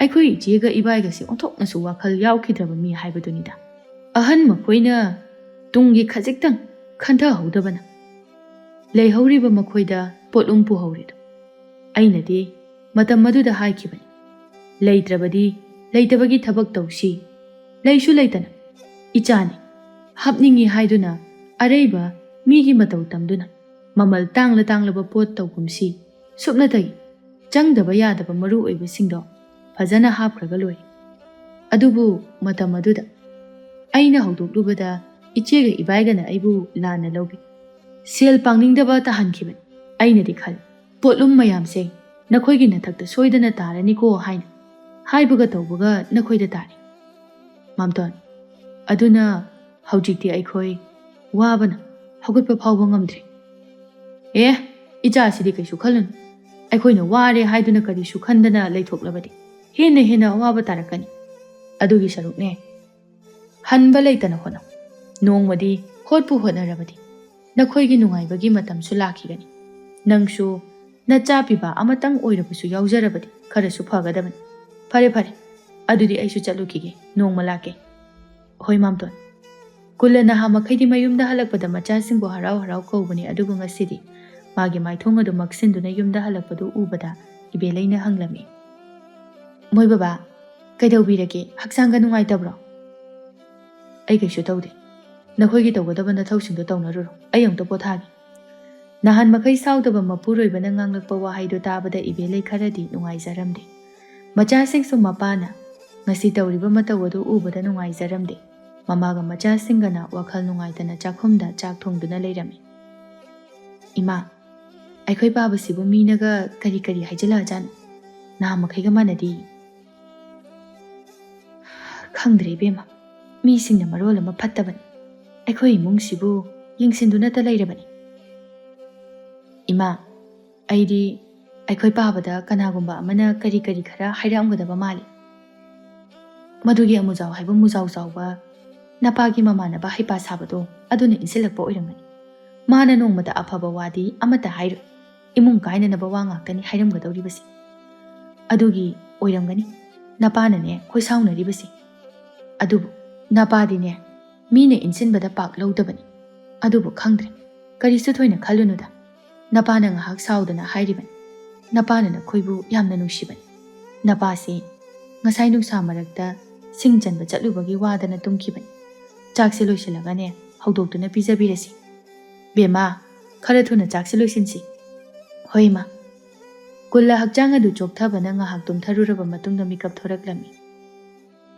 ꯑꯩꯈꯣꯏ ꯏꯆꯦꯒ ꯏꯕꯥꯏꯒꯁꯦ ꯑꯣꯟꯊꯣꯛꯅꯁꯨ ꯋꯥꯈꯜ ꯌꯥꯎꯈꯤꯗ꯭ꯔꯕ ꯃꯤ ꯍꯥꯏꯕꯗꯨꯅꯤꯗ꯫ ꯑꯍꯟ ꯃꯈꯣꯏꯅ ꯇꯨꯡꯒꯤ ꯈꯖꯤꯛꯇꯪ ꯈꯟꯊꯍꯧꯗꯕꯅ ꯂꯩꯍꯧꯔꯤꯕ ꯃꯈꯣꯏꯗ ꯄꯣꯠꯂꯨꯝ ꯄꯨꯍꯧꯔꯤꯗꯣ꯫ ꯑꯩꯅꯗꯤ ꯃꯇꯝ ꯑꯗꯨꯗ ꯍꯥꯏꯈꯤꯕꯅꯤ, "ꯂꯩꯇ꯭ꯔꯕꯗꯤ ꯂꯩꯇꯕꯒꯤ ꯊꯕꯛ ꯇꯧꯁꯤ, ꯂꯩꯁꯨ ꯂꯩꯇꯅ ꯏꯆꯥꯅꯤ, ꯍꯥꯞꯅꯤꯡꯉꯤ ꯍꯥꯏꯗꯨꯅ ꯑꯔꯩꯕ ꯃꯤꯒꯤ ꯃꯇꯧ ꯇꯝꯗꯨꯅ ꯃꯃꯜ ꯇꯥꯡꯂ ꯇꯥꯡꯂꯕ ꯄꯣꯠ ꯇꯧꯒꯨꯝꯁꯤ, ꯁꯨꯞꯅꯇꯒꯤ ꯆꯪꯗꯕ ꯌꯥꯗꯕ ꯃꯔꯨ ꯑꯣꯏꯕꯁꯤꯡꯗꯣ ꯐꯖꯅ ꯍꯥꯞꯈ꯭ꯔꯒ ꯂꯣꯏꯔꯦ"꯫ ꯑꯗꯨꯕꯨ ꯃꯇꯝ ꯑꯗꯨꯗ ꯑꯩꯅ ꯍꯧꯗꯣꯛꯂꯨꯕꯗ ꯏꯆꯦꯒ ꯏꯕꯥꯏꯒꯅ ꯑꯩꯕꯨ ꯂꯥꯟꯅ ꯂꯧꯈꯤ꯫ "ꯁꯦꯜ ꯄꯥꯡꯅꯤꯡꯗꯕ ꯇꯥꯍꯟꯈꯤꯕꯅꯤ"꯫ ꯑꯩꯅꯗꯤ ꯈꯜꯂꯤ, "ꯄꯣꯠꯂꯨꯝ ꯃꯌꯥꯝꯁꯦ ꯅꯈꯣꯏꯒꯤ ꯅꯊꯛꯇ ꯁꯣꯏꯗꯅ ꯇꯥꯔꯅꯤꯀꯣ" ꯍꯥꯏꯅ꯫ ꯍꯥꯏꯕꯒ ꯇꯧꯕꯒ ꯅꯈꯣꯏꯗ ꯇꯥꯔꯦ, ꯃꯥꯝꯇꯣꯟ꯫ ꯑꯗꯨꯅ ꯍꯧꯖꯤꯛꯇꯤ ꯑꯩꯈꯣꯏ ꯋꯥꯕꯅ ꯍꯧꯒꯠꯄ ꯐꯥꯎꯕ ꯉꯝꯗ꯭ꯔꯦ꯫ ꯑꯦ, ꯏꯆꯥꯁꯤꯗꯤ ꯀꯩꯁꯨ ꯈꯜꯂꯨꯅꯨ꯫ ꯑꯩꯈꯣꯏꯅ ꯋꯥꯔꯦ ꯍꯥꯏꯗꯨꯅ ꯀꯔꯤꯁꯨ ꯈꯟꯗꯅ ꯂꯩꯊꯣꯛꯂꯕꯗꯤ ꯍꯦꯟꯅ ꯍꯦꯟꯅ ꯑꯋꯥꯕ ꯇꯥꯔꯛꯀꯅꯤ꯫ ꯑꯗꯨꯒꯤ ꯁꯔꯨꯛꯅꯦ, ꯍꯟꯕ ꯂꯩꯇꯅ ꯍꯣꯠꯅꯧ꯫ ꯅꯣꯡꯃꯗꯤ ꯍꯣꯠꯄꯨ ꯍꯣꯠꯅꯔꯕꯗꯤ ꯅꯈꯣꯏꯒꯤ ꯅꯨꯡꯉꯥꯏꯕꯒꯤ ꯃꯇꯝꯁꯨ ꯂꯥꯛꯈꯤꯒꯅꯤ꯫ ꯅꯪꯁꯨ ꯅꯆꯥ ꯄꯤꯕ ꯑꯃꯇꯪ ꯑꯣꯏꯔꯕꯁꯨ ꯌꯥꯎꯖꯔꯕꯗꯤ ꯈꯔꯁꯨ ꯐꯒꯗꯕꯅꯤ꯫ ꯐꯔꯦ, ꯐꯔꯦ, ꯑꯗꯨꯗꯤ ꯑꯩꯁꯨ ꯆꯠꯂꯨꯈꯤꯒꯦ, ꯅꯣꯡꯃ ꯂꯥꯛꯀꯦ꯫ ꯍꯣꯏ, ꯃꯥꯝꯇꯣꯟ꯫ ꯀꯨꯜꯂ ꯅꯍꯥ ꯃꯈꯩꯗꯤ ꯃꯌꯨꯝꯗ ꯍꯜꯂꯛꯄꯗ ꯃꯆꯥꯁꯤꯡꯕꯨ ꯍꯔꯥꯎ ꯍꯔꯥꯎ ꯀꯧꯕꯅꯤ, ꯑꯗꯨꯕꯨ ꯉꯁꯤꯗꯤ ꯃꯥꯒꯤ ꯃꯥꯏꯊꯣꯡ ꯑꯗꯨ ꯃꯛꯁꯤꯟꯗꯨꯅ ꯌꯨꯝꯗ ꯍꯜꯂꯛꯄꯗꯨ ꯎꯕꯗ ꯏꯕꯦꯂꯩꯅ ꯍꯪꯂꯝꯃꯤ, "ꯃꯣꯏ ꯕꯕꯥ, ꯀꯩꯗꯧꯕꯤꯔꯒꯦ? ꯍꯛꯆꯥꯡꯒ ꯅꯨꯡꯉꯥꯏꯇꯕ꯭ꯔꯣ?" "ꯑꯩ ꯀꯩꯁꯨ ꯇꯧꯗꯦ꯫ ꯅꯈꯣꯏꯒꯤ ꯇꯧꯒꯗꯕ ꯅꯊꯧꯁꯤꯡꯗꯣ ꯇꯧꯅꯔꯨꯔꯣ꯫ ꯑꯩ ꯑꯃꯨꯛꯇ ꯄꯣꯊꯥꯒꯦ"꯫ ꯅꯍꯥꯟ ꯃꯈꯩ ꯁꯥꯎꯗꯕ ꯃꯄꯨꯔꯣꯏꯕꯅ ꯉꯥꯡꯂꯛꯄ ꯋꯥꯍꯩꯗꯨ ꯇꯥꯕꯗ ꯏꯕꯦꯂꯩ ꯈꯔꯗꯤ ꯅꯨꯡꯉꯥꯏꯖꯔꯝꯗꯦ꯫ ꯃꯆꯥꯁꯤꯡꯁꯨ ꯃꯄꯥꯅ ꯉꯁꯤ ꯇꯧꯔꯤꯕ ꯃꯇꯧ ꯑꯗꯨ ꯎꯕꯗ ꯅꯨꯡꯉꯥꯏꯖꯔꯝꯗꯦ꯫ ꯃꯃꯥꯒ ꯃꯆꯥꯁꯤꯡꯒꯅ ꯋꯥꯈꯜ ꯅꯨꯡꯉꯥꯏꯇꯅ ꯆꯥꯛꯈꯨꯝꯗ ꯆꯥꯛ ꯊꯣꯡꯗꯨꯅ ꯂꯩꯔꯝꯃꯤ꯫ "ꯏꯃꯥ, ꯑꯩꯈꯣꯏ ꯄꯥꯕꯁꯤꯕꯨ ꯃꯤꯅꯒ ꯀꯔꯤ ꯀꯔꯤ ꯍꯥꯏꯖꯤꯜꯂꯛꯑꯖꯥꯠꯅꯣ? ꯅꯍꯥꯟ ꯃꯈꯩꯒ ꯃꯥꯟꯅꯗꯦ"꯫ "ꯈꯪꯗ꯭ꯔꯦ ꯏꯕꯦꯝꯃ, ꯃꯤꯁꯤꯡꯅ ꯃꯔꯣꯜ ꯑꯃ ꯐꯠꯇꯕꯅꯤ꯫ ꯑꯩꯈꯣꯏ ꯏꯃꯨꯡꯁꯤꯕꯨ ꯌꯦꯡꯁꯤꯟꯗꯨꯅꯇ ꯂꯩꯔꯕꯅꯤ"꯫ "ꯏꯃꯥ, ꯑꯩꯗꯤ ꯑꯩꯈꯣꯏ ꯄꯥꯕꯗ ꯀꯅꯥꯒꯨꯝꯕ ꯑꯃꯅ ꯀꯔꯤ ꯀꯔꯤ ꯈꯔ ꯍꯥꯏꯔꯛꯑꯝꯒꯗꯕ ꯃꯥꯜꯂꯤ꯫ ꯃꯗꯨꯒꯤ ꯑꯃꯨꯖꯥꯎ ꯍꯥꯏꯕ ꯃꯨꯖꯥꯎ ꯆꯥꯎꯕ ꯅꯄꯥꯒꯤ ꯃꯃꯥꯟꯅꯕ ꯍꯩꯄꯥ ꯁꯥꯕꯗꯣ ꯑꯗꯨꯅ ꯏꯟꯁꯤꯜꯂꯛꯄ ꯑꯣꯏꯔꯝꯒꯅꯤ꯫ ꯃꯥꯅ ꯅꯣꯡꯃꯇ ꯑꯐꯕ ꯋꯥꯗꯤ ꯑꯃꯠꯇ ꯍꯥꯏꯔꯣꯏ꯫ ꯏꯃꯨꯡ ꯀꯥꯏꯅꯅꯕ ꯋꯥ ꯉꯥꯛꯇꯅꯤ ꯍꯥꯏꯔꯝꯒꯗꯧꯔꯤꯕꯁꯦ꯫ ꯑꯗꯨꯒꯤ ꯑꯣꯏꯔꯝꯒꯅꯤ"꯫ ꯅꯄꯥꯅꯅꯦ ꯑꯩꯈꯣꯏ ꯁꯥꯎꯅꯔꯤꯕꯁꯦ꯫ ꯑꯗꯨꯕꯨ ꯅꯄꯥꯗꯤꯅꯦ ꯃꯤꯅ ꯏꯟꯁꯤꯟꯕꯗ ꯄꯥꯛ ꯂꯧꯗꯕꯅꯤ꯫ ꯑꯗꯨꯕꯨ ꯈꯪꯗ꯭ꯔꯦ, ꯀꯔꯤꯁꯨ ꯊꯣꯏꯅ ꯈꯜꯂꯨꯅꯨꯗ꯫ ꯅꯄꯥꯅ ꯉꯥꯏꯍꯥꯛ ꯁꯥꯎꯗꯅ ꯍꯥꯏꯔꯤꯕꯅꯤ, ꯅꯄꯥꯅ ꯅꯈꯣꯏꯕꯨ ꯌꯥꯝꯅ ꯅꯨꯡꯁꯤꯕꯅꯤ꯫ ꯅꯄꯥꯁꯤ ꯉꯁꯥꯏ ꯅꯨꯡꯁꯥ ꯃꯔꯛꯇ ꯁꯤꯡ ꯆꯟꯕ ꯆꯠꯂꯨꯕꯒꯤ ꯋꯥꯗꯅ ꯇꯨꯝꯈꯤꯕꯅꯤ꯫ ꯆꯥꯛꯁꯦ ꯂꯣꯏꯁꯤꯜꯂꯒꯅꯦ ꯍꯧꯗꯣꯛꯇꯨꯅ ꯄꯤꯖꯕꯤꯔꯁꯤ꯫ ꯕꯦꯝꯃ, ꯈꯔ ꯊꯨꯅ ꯆꯥꯛꯁꯦ ꯂꯣꯏꯁꯤꯟꯁꯤ꯫ ꯍꯣꯏ ꯏꯃꯥ꯫ ꯀꯨꯜꯂ ꯍꯛꯆꯥꯡ ꯑꯗꯨ ꯆꯣꯛꯊꯕꯅ ꯉꯥꯏꯍꯥꯛ ꯇꯨꯝꯊꯔꯨꯔꯕ ꯃꯇꯨꯡꯗ ꯃꯤꯀꯞ ꯊꯣꯔꯛꯂꯝꯃꯤ꯫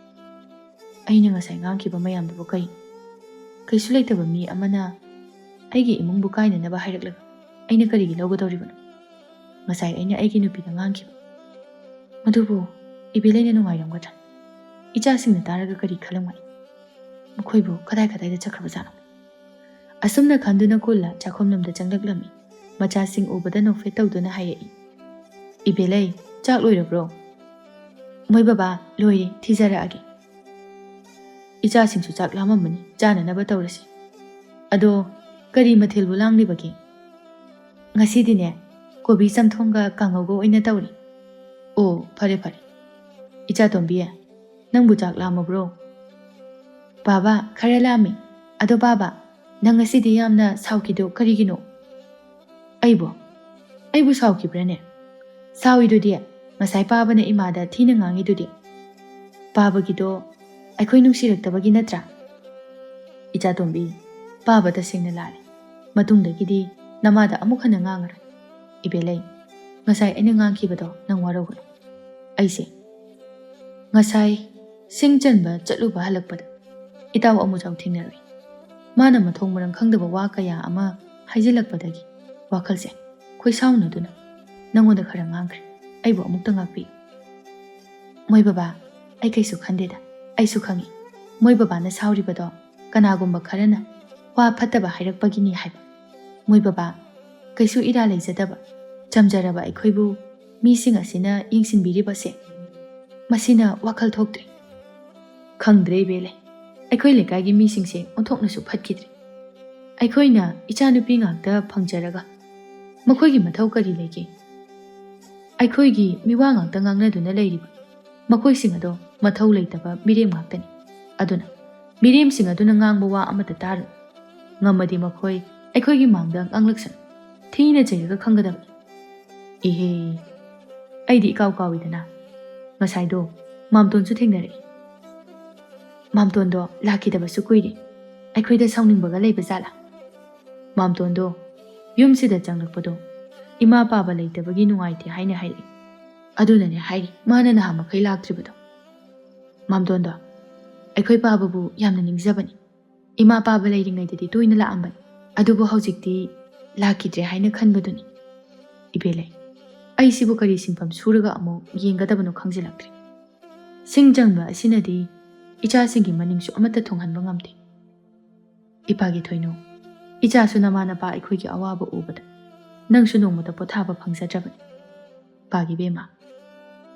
ꯑꯩꯅ ꯉꯁꯥꯏ ꯉꯥꯡꯈꯤꯕ ꯃꯌꯥꯝꯗꯨꯕꯨ ꯀꯩꯅꯣ? ꯀꯩꯁꯨ ꯂꯩꯇꯕ ꯃꯤ ꯑꯃꯅ ꯑꯩꯒꯤ ꯏꯃꯨꯡꯕꯨ ꯀꯥꯏꯅꯅꯕ ꯍꯥꯏꯔꯛꯂꯒ ꯑꯩꯅ ꯀꯔꯤꯒꯤ ꯂꯧꯒꯗꯧꯔꯤꯕꯅꯣ? ꯉꯁꯥꯏ ꯑꯩꯅ ꯑꯩꯒꯤ ꯅꯨꯄꯤꯗ ꯉꯥꯡꯈꯤꯕ ꯃꯗꯨꯕꯨ ꯏꯕꯦꯂꯩꯅ ꯅꯨꯡꯉꯥꯏꯔꯝꯒꯗ꯭ꯔꯥ? ꯏꯆꯥꯁꯤꯡꯅ ꯇꯥꯔꯒ ꯀꯔꯤ ꯈꯜꯂꯝꯒꯅꯤ? ꯃꯈꯣꯏꯕꯨ ꯀꯗꯥꯏ ꯀꯗꯥꯏꯗ ꯆꯠꯈ꯭ꯔꯕꯖꯥꯠꯅꯣ? ꯑꯁꯨꯝꯅ ꯈꯟꯗꯨꯅ ꯀꯨꯜꯂ ꯆꯥꯛꯈꯨꯝꯂꯣꯝꯗ ꯆꯪꯂꯛꯂꯝꯃꯤ꯫ ꯃꯆꯥꯁꯤꯡ ꯎꯕꯗ ꯅꯣꯛꯐꯦꯠ ꯇꯧꯗꯨꯅ ꯍꯥꯏꯔꯛꯏ, "ꯏꯕꯦꯂꯩ, ꯆꯥꯛ ꯂꯣꯏꯔꯕ꯭ꯔꯣ?" "ꯃꯣꯏ ꯕꯕꯥ, ꯂꯣꯏꯔꯦ, ꯊꯤꯖꯔꯛꯑꯒꯦ꯫ ꯏꯆꯥꯁꯤꯡꯁꯨ ꯆꯥꯛ ꯂꯥꯝꯃꯝꯃꯅꯤ, ꯆꯥꯅꯅꯕ ꯇꯧꯔꯁꯤ꯫ ꯑꯗꯣ ꯀꯔꯤ ꯃꯊꯦꯜꯕꯨ ꯂꯥꯡꯂꯤꯕꯒꯦ?" "ꯉꯁꯤꯗꯤꯅꯦ, ꯀꯣꯕꯤ ꯆꯝꯊꯣꯡꯒ ꯀꯥꯡꯉꯧꯒ ꯑꯣꯏꯅ ꯇꯧꯔꯦ꯫" "ꯑꯣ, ꯐꯔꯦ ꯐꯔꯦ꯫ ꯏꯆꯥ ꯇꯣꯝꯕꯤ, ꯅꯪꯕꯨ ꯆꯥꯛ ꯂꯥꯝꯃꯕ꯭ꯔꯣ?" "ꯕꯥꯕꯥ, ꯈꯔ ꯂꯥꯝꯃꯤ꯫ ꯑꯗꯣ ꯕꯥꯕꯥ, ꯅꯪ ꯉꯁꯤꯗꯤ ꯌꯥꯝꯅ ꯁꯥꯎꯈꯤꯗꯣ ꯀꯔꯤꯒꯤꯅꯣ?" "ꯑꯩꯕꯨ? ꯑꯩꯕꯨ ꯁꯥꯎꯈꯤꯕ꯭ꯔꯥꯅꯦ? ꯁꯥꯎꯏꯗꯨꯗꯤ, ꯉꯁꯥꯏ ꯄꯥꯕꯅ ꯏꯃꯥꯗ ꯊꯤꯅ ꯉꯥꯡꯉꯤꯗꯨꯗꯤ꯫ ꯄꯥꯕꯒꯤꯗꯣ ꯑꯩꯈꯣꯏ ꯅꯨꯡꯁꯤꯔꯛꯇꯕꯒꯤ ꯅꯠꯇ꯭ꯔꯥ?" "ꯏꯆꯥ ꯇꯣꯝꯕꯤ, ꯄꯥꯕ ꯇꯁꯦꯡꯅ ꯂꯥꯜꯂꯦ꯫ ꯃꯇꯨꯡꯗꯒꯤꯗꯤ ꯅꯃꯥꯗ ꯑꯃꯨꯛ ꯍꯟꯅ ꯉꯥꯡꯉꯔꯣꯏ꯫ ꯏꯕꯦꯂꯩ, ꯉꯁꯥꯏ ꯑꯩꯅ ꯉꯥꯡꯈꯤꯕꯗꯣ ꯅꯪ ꯋꯥꯔꯧꯒꯅꯨ꯫ ꯑꯩꯁꯦ ꯉꯁꯥꯏ ꯁꯤꯡ ꯆꯟꯕ ꯆꯠꯂꯨꯕ ꯍꯜꯂꯛꯄꯗ ꯏꯇꯥꯎ ꯑꯃꯨꯖꯥꯎ ꯊꯦꯡꯅꯔꯨꯏ꯫ ꯃꯥꯅ ꯃꯊꯣꯡ ꯃꯔꯝ ꯈꯪꯗꯕ ꯋꯥ ꯀꯌꯥ ꯑꯃ ꯍꯥꯏꯖꯤꯜꯂꯛꯄꯗꯒꯤ ꯋꯥꯈꯜꯁꯦ ꯈꯣꯏꯁꯥꯎꯅꯗꯨꯅ ꯅꯪꯉꯣꯟꯗ ꯈꯔ ꯉꯥꯡꯈ꯭ꯔꯦ꯫ ꯑꯩꯕꯨ ꯑꯃꯨꯛꯇ ꯉꯥꯛꯄꯤꯌꯨ꯫" "ꯃꯣꯏ ꯕꯕꯥ, ꯑꯩ ꯀꯩꯁꯨ ꯈꯟꯗꯦꯗ꯫ ꯑꯩꯁꯨ ꯈꯪꯏ, ꯃꯣꯏ ꯕꯕꯥꯅ ꯁꯥꯎꯔꯤꯕꯗꯣ ꯀꯅꯥꯒꯨꯝꯕ ꯈꯔꯅ ꯋꯥ ꯐꯠꯇꯕ ꯍꯥꯏꯔꯛꯄꯒꯤꯅꯤ ꯍꯥꯏꯕ꯫ ꯃꯣꯏ ꯕꯕꯥ, ꯀꯩꯁꯨ ꯏꯔꯥ ꯂꯩꯖꯗꯕ, ꯆꯝꯖꯔꯕ ꯑꯩꯈꯣꯏꯕꯨ ꯃꯤꯁꯤꯡ ꯑꯁꯤꯅ ꯌꯦꯡꯁꯤꯟꯕꯤꯔꯤꯕꯁꯦ, ꯃꯁꯤꯅ ꯋꯥꯈꯜ ꯊꯣꯛꯇ꯭ꯔꯦ꯫" "ꯈꯪꯗ꯭ꯔꯦ ꯏꯕꯦꯂꯩ, ꯑꯩꯈꯣꯏ ꯂꯩꯀꯥꯏꯒꯤ ꯃꯤꯁꯤꯡꯁꯦ ꯑꯣꯟꯊꯣꯛꯅꯁꯨ ꯐꯠꯈꯤꯗ꯭ꯔꯦ꯫ ꯑꯩꯈꯣꯏꯅ ꯏꯆꯥꯅꯨꯄꯤ ꯉꯥꯛꯇ ꯐꯪꯖꯔꯒ ꯃꯈꯣꯏꯒꯤ ꯃꯊꯧ ꯀꯔꯤ ꯂꯩꯒꯦ? ꯑꯩꯈꯣꯏꯒꯤ ꯃꯤꯋꯥ ꯉꯥꯛꯇ ꯉꯥꯡꯅꯗꯨꯅ ꯂꯩꯔꯤꯕ ꯃꯈꯣꯏꯁꯤꯡ ꯑꯗꯣ ꯃꯊꯧ ꯂꯩꯇꯕ ꯃꯤꯔꯦꯝ ꯉꯥꯛꯇꯅꯤ꯫ ꯑꯗꯨꯅ ꯃꯤꯔꯦꯝꯁꯤꯡ ꯑꯗꯨꯅ ꯉꯥꯡꯕ ꯋꯥ ꯑꯃꯠꯇ ꯇꯥꯔꯨ꯫ ꯉꯝꯃꯗꯤ ꯃꯈꯣꯏ ꯑꯩꯈꯣꯏꯒꯤ ꯃꯥꯡꯗ ꯉꯥꯡꯂꯛꯁꯅꯨ꯫ ꯊꯤꯅ ꯆꯩꯔꯒ ꯈꯪꯒꯗꯕꯅꯤ꯫ ꯏꯍꯦ, ꯑꯩꯗꯤ ꯏꯀꯥꯎ ꯀꯥꯎꯏꯗꯅ꯫ ꯉꯁꯥꯏꯗꯣ ꯃꯥꯝꯇꯣꯟꯁꯨ ꯊꯦꯡꯅꯔꯛꯏ꯫ ꯃꯥꯝꯇꯣꯟꯗꯣ ꯂꯥꯛꯈꯤꯗꯕꯁꯨ ꯀꯨꯏꯔꯦ꯫ ꯑꯩꯈꯣꯏꯗ ꯁꯥꯎꯅꯤꯡꯕꯒ ꯂꯩꯕ ꯖꯥꯠꯂꯥ? ꯃꯥꯝꯇꯣꯟꯗꯣ ꯌꯨꯝꯁꯤꯗ ꯆꯪꯂꯛꯄꯗꯣ ꯏꯃꯥ ꯄꯥꯕ ꯂꯩꯇꯕꯒꯤ ꯅꯨꯡꯉꯥꯏꯇꯦ ꯍꯥꯏꯅ ꯍꯥꯏꯔꯛꯏ꯫ ꯑꯗꯨꯅꯅꯦ ꯍꯥꯏꯔꯤ ꯃꯥꯅ ꯅꯍꯥ ꯃꯈꯩ ꯂꯥꯛꯇ꯭ꯔꯤꯕꯗꯣ꯫ ꯃꯥꯝꯇꯣꯟꯗꯣ ꯑꯩꯈꯣꯏ ꯄꯥꯕꯕꯨ ꯌꯥꯝꯅ ꯅꯤꯡꯖꯕꯅꯤ꯫ ꯏꯃꯥ ꯄꯥꯕ ꯂꯩꯔꯤꯉꯩꯗꯗꯤ ꯇꯣꯏꯅ ꯂꯥꯛꯑꯝꯕꯅꯤ꯫ ꯑꯗꯨꯕꯨ ꯍꯧꯖꯤꯛꯇꯤ ꯂꯥꯛꯈꯤꯗ꯭ꯔꯦ ꯍꯥꯏꯅ ꯈꯟꯕꯗꯨꯅꯤ꯫ ꯏꯕꯦꯂꯩ, ꯑꯩꯁꯤꯕꯨ ꯀꯔꯤ ꯁꯤꯟꯐꯝ ꯁꯨꯔꯒ ꯑꯃꯨꯛ ꯌꯦꯡꯒꯗꯕꯅꯣ ꯈꯪꯖꯤꯜꯂꯛꯇ꯭ꯔꯦ꯫ ꯁꯤꯡ ꯆꯪꯕ ꯑꯁꯤꯅꯗꯤ ꯏꯆꯥꯁꯤꯡꯒꯤ ꯃꯅꯤꯡꯁꯨ ꯑꯃꯠꯇ ꯊꯨꯡꯍꯟꯕ ꯉꯝꯗꯦ꯫ ꯏꯄꯥꯒꯤ ꯊꯣꯏꯅꯨ, ꯏꯆꯥꯁꯨ ꯅꯃꯥ ꯅꯄꯥ ꯑꯩꯈꯣꯏꯒꯤ ꯑꯋꯥꯕ ꯎꯕꯗ ꯅꯪꯁꯨ ꯅꯣꯡꯃꯇ ꯄꯣꯊꯥꯕ ꯐꯪꯖꯗ꯭ꯔꯕꯅꯤ꯫ ꯄꯥꯒꯤ ꯕꯦꯝꯃ,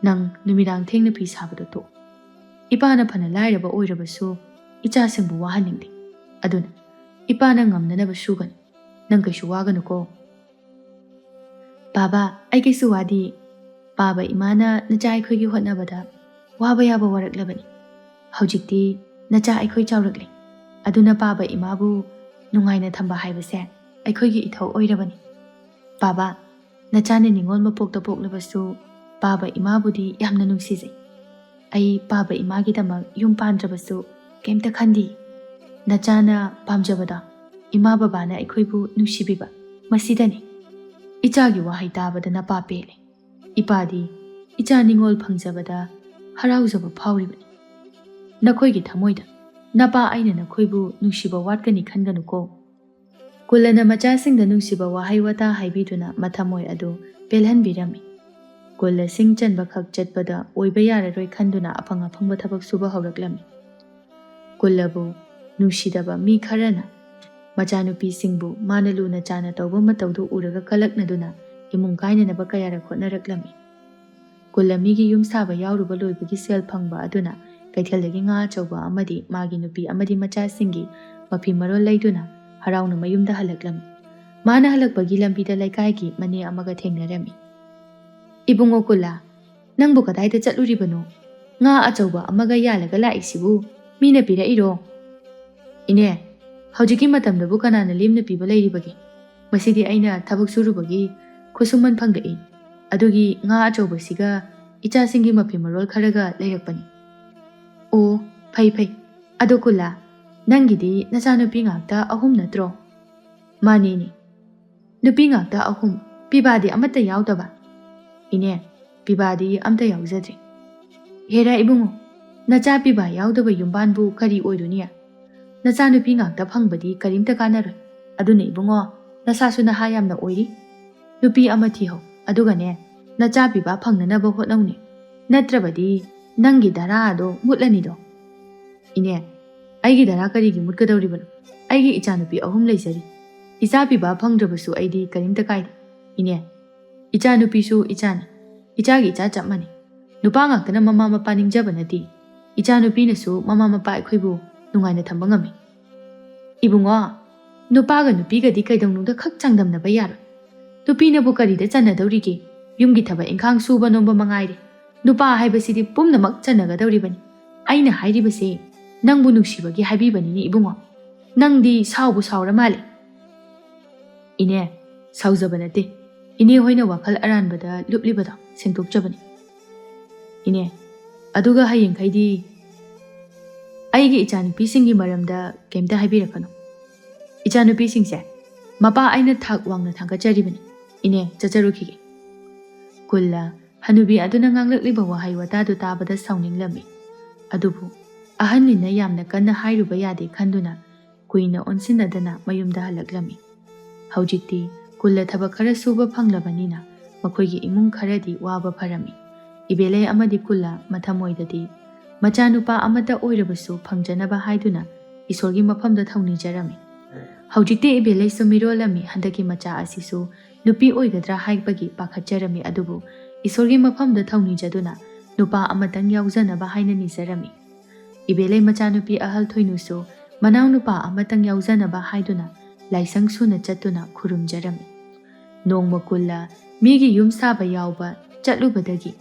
ꯅꯪ ꯅꯨꯃꯤꯗꯥꯡ ꯊꯦꯡꯅ ꯐꯤ ꯁꯥꯕꯗꯣ ꯇꯣꯛꯑꯣ꯫ ꯏꯄꯥꯅ ꯐꯅ ꯂꯥꯏꯔꯕ ꯑꯣꯏꯔꯕꯁꯨ ꯏꯆꯥꯁꯤꯡꯕꯨ ꯋꯥꯍꯟꯅꯤꯡꯗꯦ꯫ ꯑꯗꯨꯅ ꯏꯄꯥꯅ ꯉꯝꯅꯅꯕ ꯁꯨꯒꯅꯤ꯫ ꯅꯪ ꯀꯩꯁꯨ ꯋꯥꯒꯅꯨꯀꯣ꯫ ꯄꯥꯕ, ꯑꯩ ꯀꯩꯁꯨ ꯋꯥꯗꯤꯌꯦ꯫ ꯄꯥꯕ ꯏꯃꯥꯅ ꯅꯆꯥ ꯑꯩꯈꯣꯏꯒꯤ ꯍꯣꯠꯅꯕꯗ ꯋꯥꯕ ꯌꯥꯕ ꯋꯥꯔꯛꯂꯕꯅꯤ꯫ ꯍꯧꯖꯤꯛꯇꯤ ꯅꯆꯥ ꯑꯩꯈꯣꯏ ꯆꯥꯎꯔꯛꯂꯦ꯫ ꯑꯗꯨꯅ ꯄꯥꯕ ꯏꯃꯥꯕꯨ ꯅꯨꯡꯉꯥꯏꯅ ꯊꯝꯕ ꯍꯥꯏꯕꯁꯦ ꯑꯩꯈꯣꯏꯒꯤ ꯏꯊꯧ ꯑꯣꯏꯔꯕꯅꯤ꯫ ꯄꯥꯕ, ꯅꯆꯥꯅ ꯅꯤꯉꯣꯜ ꯃꯄꯣꯛꯇ ꯄꯣꯛꯂꯕꯁꯨ ꯄꯥꯕ ꯏꯃꯥꯕꯨꯗꯤ ꯌꯥꯝꯅ ꯅꯨꯡꯁꯤꯖꯩ꯫ ꯑꯩ ꯄꯥꯕ ꯏꯃꯥꯒꯤꯗꯃꯛ ꯌꯨꯝ ꯄꯥꯟꯗ꯭ꯔꯕꯁꯨ ꯀꯩꯝꯇ ꯈꯟꯗꯦ꯫ ꯅꯆꯥꯅ ꯄꯥꯝꯖꯕꯗꯣ ꯏꯃꯥ ꯕꯕꯥꯅ ꯑꯩꯈꯣꯏꯕꯨ ꯅꯨꯡꯁꯤꯕꯤꯕ, ꯃꯁꯤꯗꯅꯤ꯫ ꯏꯆꯥꯒꯤ ꯋꯥꯍꯩ ꯇꯥꯕꯗ ꯅꯄꯥ ꯄꯦꯜꯂꯦ꯫ ꯏꯄꯥꯗꯤ ꯏꯆꯥ ꯅꯤꯉꯣꯜ ꯐꯪꯖꯕꯗ ꯍꯔꯥꯎꯖꯕ ꯐꯥꯎꯔꯤꯕꯅꯤ꯫ ꯅꯈꯣꯏꯒꯤ ꯊꯃꯣꯏꯗ ꯅꯄꯥ ꯑꯩꯅ ꯅꯈꯣꯏꯕꯨ ꯅꯨꯡꯁꯤꯕ ꯋꯥꯠꯀꯅꯤ ꯈꯟꯒꯅꯨꯀꯣ꯫ ꯀꯨꯜꯂꯅ ꯃꯆꯥꯁꯤꯡꯗ ꯅꯨꯡꯁꯤꯕ ꯋꯥꯍꯩ ꯋꯥꯇꯥ ꯍꯥꯏꯕꯤꯗꯨꯅ ꯃꯊꯃꯣꯏ ꯑꯗꯨ ꯄꯦꯜꯍꯟꯕꯤꯔꯝꯃꯤ꯫ ꯀꯨꯜꯂ ꯁꯤꯡ ꯆꯟꯕ ꯈꯛ ꯆꯠꯄꯗ ꯑꯣꯏꯕ ꯌꯥꯔꯔꯣꯏ ꯈꯟꯗꯨꯅ ꯑꯐꯪ ꯑꯐꯪꯕ ꯊꯕꯛ ꯁꯨꯕ ꯍꯧꯔꯛꯂꯝꯃꯤ꯫ ꯀꯨꯜꯂꯕꯨ ꯅꯨꯡꯁꯤꯗꯕ ꯃꯤ ꯈꯔꯅ ꯃꯆꯥꯅꯨꯄꯤꯁꯤꯡꯕꯨ ꯃꯥꯅ ꯂꯨꯅ ꯆꯥꯅ ꯇꯧꯕ ꯃꯇꯧꯗꯨ ꯎꯔꯒ ꯀꯂꯛꯅꯗꯨꯅ ꯏꯃꯨꯡ ꯀꯥꯏꯅꯅꯕ ꯀꯌꯥꯔꯛ ꯍꯣꯠꯅꯔꯛꯂꯝꯃꯤ꯫ ꯀꯨꯜꯂ ꯃꯤꯒꯤ ꯌꯨꯝ ꯁꯥꯕ ꯌꯥꯎꯔꯨꯕ ꯂꯣꯏꯕꯒꯤ ꯁꯦꯜ ꯐꯪꯕ ꯑꯗꯨꯅ ꯀꯩꯊꯦꯜꯗꯒꯤ ꯉꯥ ꯑꯆꯧꯕ ꯑꯃꯗꯤ ꯃꯥꯒꯤ ꯅꯨꯄꯤ ꯑꯃꯗꯤ ꯃꯆꯥꯁꯤꯡꯒꯤ ꯃꯐꯤ ꯃꯔꯣꯜ ꯂꯩꯗꯨꯅ ꯍꯔꯥꯎꯅ ꯃꯌꯨꯝꯗ ꯍꯜꯂꯛꯂꯝꯃꯤ꯫ ꯃꯥꯅ ꯍꯜꯂꯛꯄꯒꯤ ꯂꯝꯕꯤꯗ ꯂꯩꯀꯥꯏꯒꯤ ꯃꯅꯦ ꯑꯃꯒ ꯊꯦꯡꯅꯔꯝꯃꯤ꯫ "ꯏꯕꯨꯡꯉꯣ ꯀꯨꯜꯂꯥ, ꯅꯪꯕꯨ ꯀꯗꯥꯏꯗ ꯆꯠꯂꯨꯔꯤꯕꯅꯣ? ꯉꯥ ꯑꯆꯧꯕ ꯑꯃꯒ ꯌꯥꯜꯂꯒ ꯂꯥꯛꯏꯁꯤꯕꯨ ꯃꯤꯅ ꯄꯤꯔꯛꯏꯔꯣ? ꯏꯅꯦ, ꯍꯧꯖꯤꯛꯀꯤ ꯃꯇꯝꯗꯕꯨ ꯀꯅꯥꯅ ꯂꯦꯝꯅ ꯄꯤꯕ ꯂꯩꯔꯤꯕꯒꯦ? ꯃꯁꯤꯗꯤ ꯑꯩꯅ ꯊꯕꯛ ꯁꯨꯔꯨꯕꯒꯤ ꯈꯨꯠꯁꯨꯃꯟ ꯐꯪꯂꯛꯏ꯫ ꯑꯗꯨꯒꯤ ꯉꯥ ꯑꯆꯧꯕꯁꯤꯒ ꯏꯆꯥꯁꯤꯡꯒꯤ ꯃꯐꯤ ꯃꯔꯣꯜ ꯈꯔꯒ ꯂꯩꯔꯛꯄꯅꯤ꯫ ꯑꯣ, ꯐꯩ ꯐꯩ꯫ ꯑꯗꯣ ꯀꯨꯜꯂꯥ, ꯅꯪꯒꯤꯗꯤ ꯅꯆꯥꯅꯨꯄꯤ ꯉꯥꯛꯇ ꯑꯍꯨꯝ ꯅꯠꯇ꯭ꯔꯣ? ꯃꯥꯅꯦ ꯏꯅꯦ꯫ ꯅꯨꯄꯤ ꯉꯥꯛꯇ ꯑꯍꯨꯝ, ꯄꯤꯕꯥꯗꯤ ꯑꯃꯠꯇ ꯌꯥꯎꯗꯕ? ꯏꯅꯦ, ꯄꯤꯕꯥꯗꯤ ꯑꯝꯇ ꯌꯥꯎꯖꯗ꯭ꯔꯤ꯫ ꯍꯦꯔꯥ ꯏꯕꯨꯡꯉꯣ, ꯅꯆꯥ ꯄꯤꯕꯥ ꯌꯥꯎꯗꯕ ꯌꯨꯝꯕꯥꯟꯕꯨ ꯀꯔꯤ ꯑꯣꯏꯔꯨꯅꯤ? ꯅꯆꯥꯅꯨꯄꯤ ꯉꯥꯛꯇ ꯐꯪꯕꯗꯤ ꯀꯔꯤꯝꯇ ꯀꯥꯟꯅꯔꯣꯏ꯫ ꯑꯗꯨꯅ ꯏꯕꯨꯡꯉꯣ, ꯅꯁꯥꯁꯨ ꯅꯍꯥ ꯌꯥꯝꯅ ꯑꯣꯏꯔꯤ꯫ ꯅꯨꯄꯤ ꯑꯃ ꯊꯤꯍꯧ, ꯑꯗꯨꯒꯅꯦ, ꯅꯆꯥ ꯄꯤꯕꯥ ꯐꯪꯅꯅꯕ ꯍꯣꯠꯅꯧꯅꯦ꯫ ꯅꯠꯇ꯭ꯔꯕꯗꯤ ꯅꯪꯒꯤ ꯙꯔꯥ ꯑꯗꯣ ꯃꯨꯠꯂꯅꯤꯗꯣ꯫ ꯏꯅꯦ, ꯑꯩꯒꯤ ꯙꯔꯥ ꯀꯔꯤꯒꯤ ꯃꯨꯠꯀꯗꯧꯔꯤꯕꯅꯣ? ꯑꯩꯒꯤ ꯏꯆꯥꯅꯨꯄꯤ ꯑꯍꯨꯝ ꯂꯩꯖꯔꯤ꯫ ꯏꯆꯥ ꯄꯤꯕꯥ ꯐꯪꯗ꯭ꯔꯕꯁꯨ ꯑꯩꯗꯤ ꯀꯔꯤꯝꯇ ꯀꯥꯏꯗꯦ꯫ ꯏꯅꯦ, ꯏꯆꯥꯅꯨꯄꯤꯁꯨ ꯏꯆꯥꯅꯤ꯫ ꯏꯆꯥꯒꯤ ꯏꯆꯥ ꯆꯞ ꯃꯥꯟꯅꯩ꯫ ꯅꯨꯄꯥ ꯉꯥꯛꯇꯅ ꯃꯃꯥ ꯃꯄꯥ ꯅꯤꯡꯖꯕ ꯅꯠꯇꯦ꯫ ꯏꯆꯥꯅꯨꯄꯤꯅꯁꯨ ꯃꯃꯥ ꯃꯄꯥ ꯑꯩꯈꯣꯏꯕꯨ ꯅꯨꯡꯉꯥꯏꯅ ꯊꯝꯕ ꯉꯝꯃꯤ꯫ ꯏꯕꯨꯡꯉꯣ, ꯅꯨꯄꯥꯒ ꯅꯨꯄꯤꯒꯗꯤ ꯀꯩꯗꯧꯅꯨꯡꯗ ꯈꯛ ꯆꯥꯡꯗꯝꯅꯕ ꯌꯥꯔꯣꯏ꯫ ꯅꯨꯄꯤꯅꯕꯨ ꯀꯔꯤꯗ ꯆꯟꯅꯗꯧꯔꯤꯒꯦ? ꯌꯨꯝꯒꯤ ꯊꯕꯛ ꯏꯪꯈꯥꯡ ꯁꯨꯕ ꯅꯣꯝꯕ ꯃꯉꯥꯏꯔꯦ꯫ ꯅꯨꯄꯥ ꯍꯥꯏꯕꯁꯤꯗꯤ ꯄꯨꯝꯅꯃꯛ ꯆꯟꯅꯒꯗꯧꯔꯤꯕꯅꯤ꯫ ꯑꯩꯅ ꯍꯥꯏꯔꯤꯕꯁꯦ ꯅꯪꯕꯨ ꯅꯨꯡꯁꯤꯕꯒꯤ ꯍꯥꯏꯕꯤꯕꯅꯤꯅꯦ ꯏꯕꯨꯡꯉꯣ꯫ ꯅꯪꯗꯤ ꯁꯥꯎꯕꯨ ꯁꯥꯎꯔ ꯃꯥꯜꯂꯦ꯫ ꯏꯅꯦ, ꯁꯥꯎꯖꯕ ꯅꯠꯇꯦ꯫ ꯏꯅꯦ ꯍꯣꯏꯅ ꯋꯥꯈꯜ ꯑꯔꯥꯟꯕꯗ ꯂꯨꯞꯂꯤꯕꯗꯣ ꯁꯦꯡꯗꯣꯛꯆꯕꯅꯤ꯫ ꯏꯅꯦ, ꯑꯗꯨꯒ ꯍꯌꯦꯡꯈꯩꯗꯤ ꯑꯩꯒꯤ ꯏꯆꯥꯅꯨꯄꯤꯁꯤꯡꯒꯤ ꯃꯔꯝꯗ ꯀꯩꯝꯇ ꯍꯥꯏꯕꯤꯔꯛꯀꯅꯨ꯫ ꯏꯆꯥꯅꯨꯄꯤꯁꯤꯡꯁꯦ ꯃꯄꯥ ꯑꯩꯅ ꯊꯥꯛ ꯋꯥꯡꯅ ꯊꯥꯡꯒꯠꯆꯔꯤꯕꯅꯤ꯫ ꯏꯅꯦ, ꯆꯠꯆꯔꯨꯈꯤꯒꯦ꯫ ꯀꯨꯜꯂ ꯍꯅꯨꯕꯤ ꯑꯗꯨꯅ ꯉꯥꯡꯂꯛꯂꯤꯕ ꯋꯥꯍꯩ ꯋꯥꯇꯥꯗꯨ ꯇꯥꯕꯗ ꯁꯥꯎꯅꯤꯡꯂꯝꯃꯤ꯫ ꯑꯗꯨꯕꯨ ꯑꯍꯟꯅꯤꯅ ꯌꯥꯝꯅ ꯀꯟꯅ ꯍꯥꯏꯔꯨꯕ ꯌꯥꯗꯦ ꯈꯟꯗꯨꯅ ꯀꯨꯏꯅ ꯑꯣꯟꯁꯤꯟꯅꯗꯅ ꯃꯌꯨꯝꯗ ꯍꯜꯂꯛꯂꯝꯃꯤ꯫ ꯍꯧꯖꯤꯛꯇꯤ ꯀꯨꯜꯂ ꯊꯕꯛ ꯈꯔ ꯁꯨꯕ ꯐꯪꯂꯕꯅꯤꯅ ꯃꯈꯣꯏꯒꯤ ꯏꯃꯨꯡ ꯈꯔꯗꯤ ꯋꯥꯕ ꯐꯔꯝꯃꯤ꯫ ꯏꯕꯦꯂꯩ ꯑꯃꯗꯤ ꯀꯨꯜꯂ ꯃꯊꯃꯣꯏꯗꯗꯤ ꯃꯆꯥꯅꯨꯄꯥ ꯑꯃꯠꯇ ꯑꯣꯏꯔꯕꯁꯨ ꯐꯪꯖꯅꯕ ꯍꯥꯏꯗꯨꯅ ꯏꯁꯣꯔꯒꯤ ꯃꯐꯝꯗ ꯊꯧꯅꯤꯖꯔꯝꯃꯤ꯫ ꯍꯧꯖꯤꯛꯇꯤ ꯏꯕꯦꯂꯩꯁꯨ ꯃꯤꯔꯣꯜꯂꯝꯃꯤ꯫ ꯍꯟꯗꯛꯀꯤ ꯃꯆꯥ ꯑꯁꯤꯁꯨ ꯅꯨꯄꯤ ꯑꯣꯏꯒꯗ꯭ꯔꯥ ꯍꯥꯏꯕꯒꯤ ꯄꯥꯈꯠꯆꯔꯝꯃꯤ, ꯑꯗꯨꯕꯨ ꯏꯁꯣꯔꯒꯤ ꯃꯐꯝꯗ ꯊꯧꯅꯤꯖꯗꯨꯅ ꯅꯨꯄꯥ ꯑꯃꯇꯪ ꯌꯥꯎꯖꯅꯕ ꯍꯥꯏꯅ ꯅꯤꯖꯔꯝꯃꯤ꯫ ꯏꯕꯦꯂꯩ ꯃꯆꯥꯅꯨꯄꯤ ꯑꯍꯜ ꯊꯣꯏꯅꯨꯁꯨ ꯃꯅꯥꯎꯅꯨꯄꯥ ꯑꯃꯇꯪ ꯌꯥꯎꯖꯅꯕ ꯍꯥꯏꯗꯨꯅ ꯂꯥꯏꯁꯪ ꯁꯨꯅ ꯆꯠꯇꯨꯅ ꯈꯨꯔꯨꯝꯖꯔꯝꯃꯤ꯫ ꯅꯣꯡꯃ ꯀꯨꯜꯂ ꯃꯤꯒꯤ ꯌꯨꯝ ꯁꯥꯕ ꯌꯥꯎꯕ ꯆꯠꯂꯨꯕꯗꯒꯤ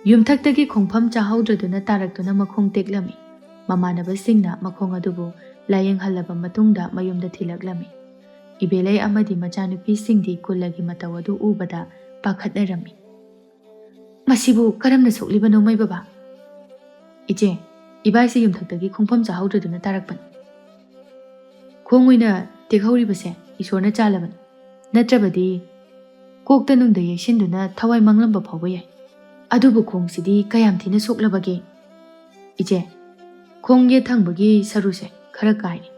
ꯌꯨꯝꯊꯛꯇꯒꯤ ꯈꯣꯡꯐꯝ ꯆꯥꯍꯧꯗ꯭ꯔꯗꯨꯅ ꯇꯥꯔꯛꯇꯨꯅ ꯃꯈꯣꯡ ꯇꯦꯛꯂꯝꯃꯤ꯫ ꯃꯃꯥꯟꯅꯕꯁꯤꯡꯅ ꯃꯈꯣꯡ ꯑꯗꯨꯕꯨ ꯂꯥꯌꯦꯡꯍꯜꯂꯕ ꯃꯇꯨꯡꯗ ꯃꯌꯨꯝꯗ ꯊꯤꯜꯂꯛꯂꯝꯃꯤ꯫ ꯏꯕꯦꯂꯩ ꯑꯃꯗꯤ ꯃꯆꯥꯅꯨꯄꯤꯁꯤꯡꯗꯤ ꯀꯨꯜꯂꯒꯤ ꯃꯇꯧ ꯑꯗꯨ ꯎꯕꯗ ꯄꯥꯈꯠꯅꯔꯝꯃꯤ꯫ "ꯃꯁꯤꯕꯨ ꯀꯔꯝꯅ ꯁꯣꯛꯂꯤꯕꯅꯣ, ꯃꯩ ꯕꯕꯥ?" "ꯏꯆꯦ, ꯏꯕꯥꯏꯁꯤ ꯌꯨꯝꯊꯛꯇꯒꯤ ꯈꯣꯡꯐꯝ ꯆꯥꯍꯧꯗ꯭ꯔꯗꯨꯅ ꯇꯥꯔꯛꯄꯅꯤ꯫ ꯈꯣꯡ ꯑꯣꯏꯅ ꯇꯦꯛꯍꯧꯔꯤꯕꯁꯦ ꯏꯁꯣꯔꯅ ꯆꯥꯜꯂꯕꯅꯤ, ꯅꯠꯇ꯭ꯔꯕꯗꯤ ꯀꯣꯛꯇ ꯅꯨꯡꯗ ꯌꯩꯁꯤꯟꯗꯨꯅ ꯊꯋꯥꯏ ꯃꯥꯡꯂꯝꯕ ꯐꯥꯎꯕ ꯌꯥꯏ꯫ ꯑꯗꯨꯕꯨ ꯈꯣꯡꯁꯤꯗꯤ ꯀꯌꯥꯝ ꯊꯤꯅ ꯁꯣꯛꯂꯕꯒꯦ?" "ꯏꯆꯦ, ꯈꯣꯡ ꯌꯦꯠ ꯊꯪꯕꯒꯤ ꯁꯔꯨꯁꯦ ꯈꯔ ꯀꯥꯏꯔꯦ꯫